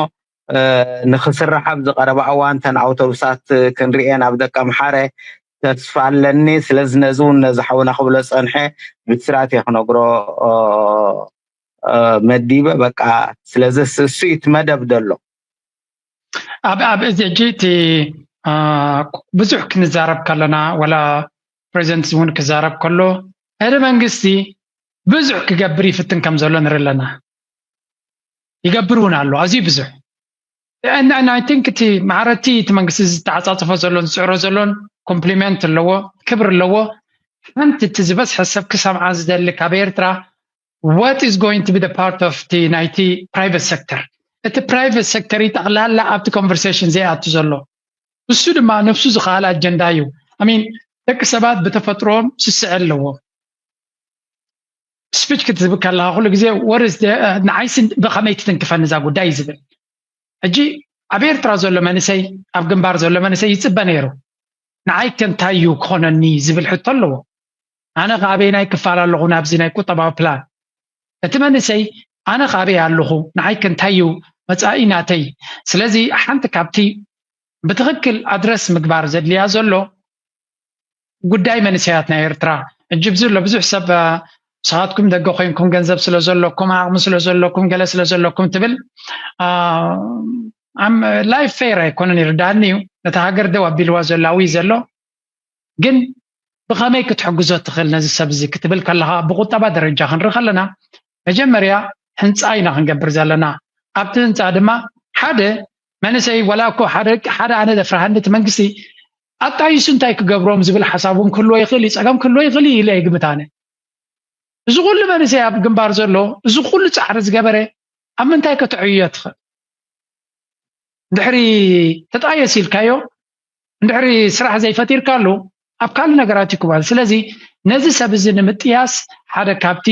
ንክስራሕ ኣብ ዝቀረበ እዋን ተን ኣውቶቡሳት ክንርኤን ኣብ ደቂ ኣምሓረ ተስፋ ኣለኒ። ስለዚ ነዚ እውን ነዚ ሓውና ክብሎ ዝፀንሐ ብስራት እየ ክነግሮ መዲበ በቃ። ስለዚ እሱ እዩ እቲ መደብ ዘሎ። ኣብ ኣብ እዚ ሕጂ እቲ ብዙሕ ክንዛረብ ከለና፣ ወላ ፕሬዚደንት እውን ክዛረብ ከሎ፣ እቲ መንግስቲ ብዙሕ ክገብር ይፍትን ከም ዘሎ ንርኢ ኣለና። ይገብር እውን ኣሎ ኣዝዩ ብዙሕ። ናይ ቲንክ እቲ ማዕረቲ እቲ መንግስቲ ዝተዓፃፅፎ ዘሎን ዝፅዕሮ ዘሎን ኮምፕሊመንት ኣለዎ፣ ክብር ኣለዎ። ሓንቲ እቲ ዝበዝሐ ሰብ ክሰምዓ ዝደሊ ካብ ኤርትራ፣ what is going to be the part of the ናይቲ ፕራይቨት ሴክተር? እቲ ፕራይቨት ሴክተር እዩ ጠቕላላ ኣብቲ ኮንቨርሴሽን ዘይኣቱ ዘሎ። እሱ ድማ ነብሱ ዝኸኣለ ኣጀንዳ እዩ። ሚን ደቂ ሰባት ብተፈጥሮም ስስዐ ኣለዎም። ስፒች ክትዝብ ከለካ ኩሉ ግዜ ወርስ ንዓይስ ብከመይ ትትንክፈኒ እዛ ጉዳይ እዩ ዝብል። ሕጂ ኣብ ኤርትራ ዘሎ መንእሰይ፣ ኣብ ግንባር ዘሎ መንእሰይ ይፅበ ነይሩ። ንዓይ ከ እንታይ እዩ ክኾነኒ ዝብል ሕቶ ኣለዎ። ኣነ ከ ኣበየናይ ክፋል ኣለኹ ናብዚ ናይ ቁጠባዊ ፕላን? እቲ መንእሰይ ኣነ ከ ኣበይ ኣለኹ፣ ንዓይ ከ እንታይ እዩ መፃኢ ናተይ? ስለዚ ሓንቲ ካብቲ ብትኽክል ኣድረስ ምግባር ዘድልያ ዘሎ ጉዳይ መንእሰያት ናይ ኤርትራ። እጅብ ዝሎ ብዙሕ ሰብ ንስኻትኩም ደገ ኮይንኩም ገንዘብ ስለ ዘለኩም፣ ዓቕሚ ስለ ዘለኩም፣ ገለ ስለ ዘለኩም ትብል ላይፍ ፌር ኣይኮነን። ይርዳእኒ እዩ ነቲ ሃገር ደው ኣቢልዋ ዘሎ ኣውይ ዘሎ። ግን ብኸመይ ክትሕግዞ ትኽእል ነዚ ሰብ እዚ ክትብል ከለኻ፣ ብቁጠባ ደረጃ ክንርኢ ከለና መጀመርያ ህንፃ ኢና ክንገብር ዘለና። ኣብቲ ህንፃ ድማ ሓደ መንእሰይ፣ ወላ እኮ ሓደ ሓደ ኣነ ዘፍርሃኒ እቲ መንግስቲ ኣጣይሱ እንታይ ክገብሮም ዝብል ሓሳብ እውን ክህልዎ ይኽእል እዩ፣ ፀገም ክህልዎ ይኽእል እዩ ኢለ ይግምት ኣነ። እዚ ኩሉ መንእሰይ ኣብ ግንባር ዘሎ፣ እዚ ኩሉ ፃዕሪ ዝገበረ ኣብ ምንታይ ከተዕዮ ትኽእል? እንድሕሪ ተጣየስ ኢልካዮ፣ እንድሕሪ ስራሕ ዘይፈጢርካሉ ኣብ ካልእ ነገራት ይክባል። ስለዚ ነዚ ሰብ እዚ ንምጥያስ ሓደ ካብቲ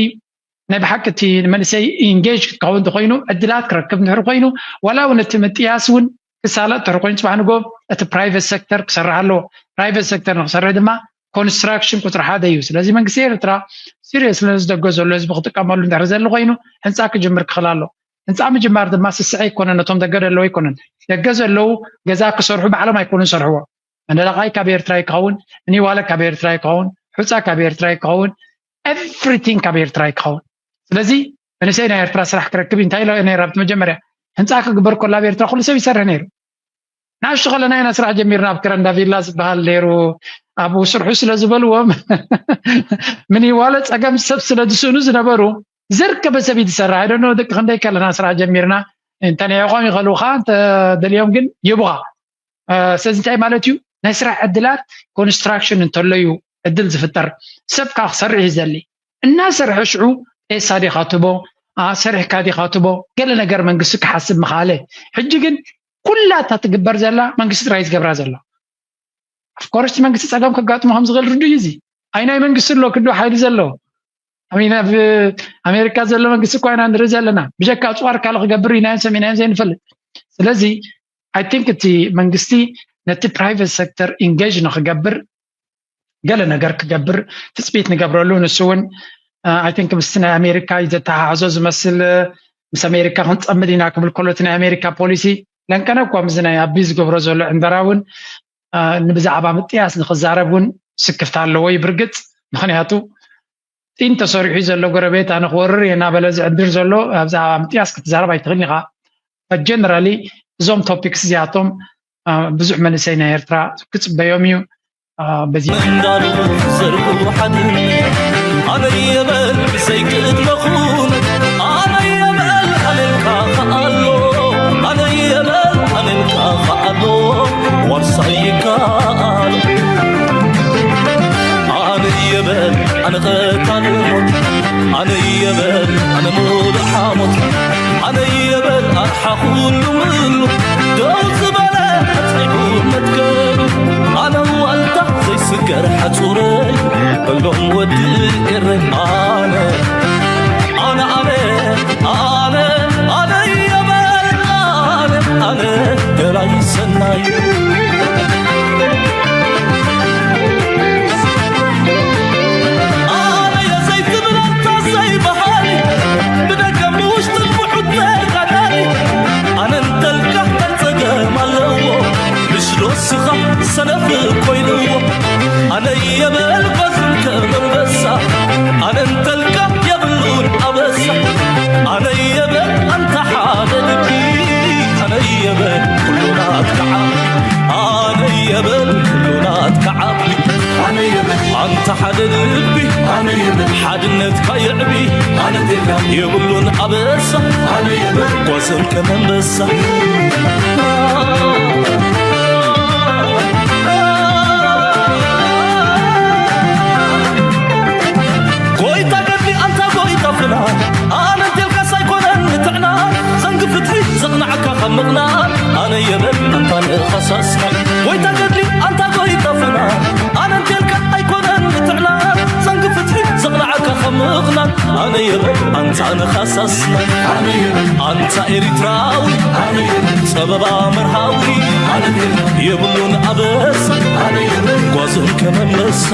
ናይ ብሓቂ እቲ ንመንእሰይ ኢንጌጅ ክኸውን እንተኮይኑ፣ ዕድላት ክረክብ እንድሕሪ ኮይኑ፣ ዋላ እውን እቲ ምጥያስ እውን ክሳለጥ እንድሕሪ ኮይኑ፣ ፅባሕ ንጎ እቲ ፕራይቨት ሴክተር ክሰርሕ ኣለዎ። ፕራይቨት ሴክተር ንክሰርሕ ድማ ኮንስትራክሽን ቁፅሪ ሓደ እዩ። ስለዚ መንግስቲ ኤርትራ ሲሪየስ ነዚ ደገ ዘሎ ህዝቢ ክጥቀመሉ እንድሕሪ ዘሊ ኮይኑ፣ ህንፃ ክጅምር ክኽእል ኣሎ። ህንፃ ምጅማር ድማ ስስዐ ኣይኮነን፣ ነቶም ደገ ደለዉ ኣይኮነን። ደገ ዘለዉ ገዛ ክሰርሑ ባዕሎም ኣይኮኑን ሰርሕዎ። መደላቃይ ካብ ኤርትራ ይከውን፣ ሚኒዋለ ካብ ኤርትራ ይከውን፣ ሑፃ ካብ ኤርትራ ይከውን፣ ኤቭሪቲንግ ካብ ኤርትራ ይከውን። ስለዚ መንእሰይ ናይ ኤርትራ ስራሕ ክረክብ እዩ። እንታይ ኢሎ ነይረ ኣብቲ መጀመርያ? ህንፃ ክግበር ከሎ ኣብ ኤርትራ ኩሉ ሰብ ይሰርሕ ነይሩ። ንኣሽቱ ከለና ኢና ስራሕ ጀሚርና። ኣብ ክረንዳ ቪላ ዝበሃል ነይሩ፣ ኣብኡ ስርሑ ስለ ዝበልዎም፣ ሚኒዋለ ፀገም ሰብ ስለ ዝስእኑ ዝነበሩ፣ ዘርከበ ሰብ እዩ ዝሰርሕ። I don't know ደቂ ክንደይ ከለና ስራሕ ጀሚርና፣ እንተ ናይ ኣቋም ይኸልውኻ፣ እንተ ደልዮም ግን ይቡኻ። ስለዚ እንታይ ማለት እዩ? ናይ ስራሕ ዕድላት ኮንስትራክሽን እንተሎ እዩ ዕድል ዝፍጠር። ሰብ ከዓ ክሰርሕ እዩ ዘሊ። እናሰርሐ ሽዑ ፔሳ ዲኻ ትቦ፣ ሰሪሕካ ዲኻ ትቦ፣ ገለ ነገር መንግስቲ ክሓስብ ምኻለ። ሕጂ ግን ኩላታ ትግበር ዘላ መንግስቲ ጥራይ ዝገብራ ዘላ። ኣፍኮርስ መንግስቲ ፀገም ከጋጥሞ ከም ዝኽእል ርዱእ እዩ። እዚ ኣይ ናይ መንግስቲ ኣሎ ክንዶ ሓይሊ ዘለዎ? ኣብ ኣሜሪካ ዘሎ መንግስቲ እኳ ኢና ንርኢ ዘለና። ብጀካ ኣፅዋር ካልእ ክገብር ኢናዮም ሰሚናዮም ዘይንፈልጥ። ስለዚ ኣይ ቲንክ እቲ መንግስቲ ነቲ ፕራይቨት ሴክተር ኢንጌጅ ንክገብር ገለ ነገር ክገብር ትፅቢት ንገብረሉ። ንሱ እውን ኣይ ቲንክ ምስቲ ናይ ኣሜሪካ እዩ ዘተሓሕዞ ዝመስል። ምስ ኣሜሪካ ክንፀምድ ኢና ክብል ከሎ እቲ ናይ ኣሜሪካ ፖሊሲ ለንቀነ እኳ ምስዚ ናይ ኣቢ ዝገብሮ ዘሎ ዕንደራ እውን ንብዛዕባ ምጥያስ ንክዛረብ እውን ስክፍታ ኣለዎ እዩ ብርግፅ። ምክንያቱ ጢን ተሰሪሑ ዘሎ ጎረቤት ኣነ ክወርር እየ እናበለ ዝዕድር ዘሎ ብዛዕባ ምጥያስ ክትዛረብ ኣይትኽእል ኢኻ። ጀነራሊ እዞም ቶፒክስ እዚኣቶም ብዙሕ መንእሰይ ናይ ኤርትራ ክፅበዮም እዩ። በዚ መንዳሉ ዘርጉ ሓድን ኣነ የበል ብሰይክእድመኹን ኣነ የበል ኣነልካ ከኣሎ ኣነ የበል ኣነልካ ከኣሎ ዋርሳይ ይከኣል ኣነ የበል ኣነ ቀታል ሞት ኣነ የበል ኣነ ሙሉእ ሓሞት ኣነ የበል ኣርሓ ኩሉ ምሉ ደው ዝበለ ኣፅኒዑ መትከሉ ኣነ ዋልታ ዘይስገር ሓፁረይ በሎም ወዲ ኤረይ ኣነ ኣነ ኣነ ኣነ ኣነ የበል ኣነ ኣነ ገላይ ሰናይ ኣነ የዘይትብል ኣንታ ዘይበሃል ብደገ ብውሽጥን ብሑተል ቀዳል ኣነ እንተልካ እንታይ ጸገም ኣለዎ ምሽ ዶ ስኻ ሰነፍ ኮይንዎ ኣነ የበል በዝን ከም ኣንበሳ ኣነ እንተልካ የብሉን ኣበሳ የብሉን ኣበሳ ኣነ የብሉን ጓዝን ከመንበሳ ጎይታ ገድሊ ኣንታ ጎይታ ፍና ኣነ እንቴልካስ ኣይኮነን ንጥዕና ዘንግ ፍትሒ ዘቕናዕካ ካብ ምቕናን ኣነ የበል ኣንታ ንኸሳስና ጎይታ ገድሊ ኣንታ ጎይታ ፍና ኣነ እንቴልካ ኣይኮነን ንጥዕና ዘንግ ፍትሒ ዘቕናዕካ ካብ ምቕናን ኣነ የበል ኣንታ ንኸሳስና ኣንታ ኤሪትራዊ ጸበባ መርሃዊ የብሉን ኣበሳ ጓዝን ከመመሳ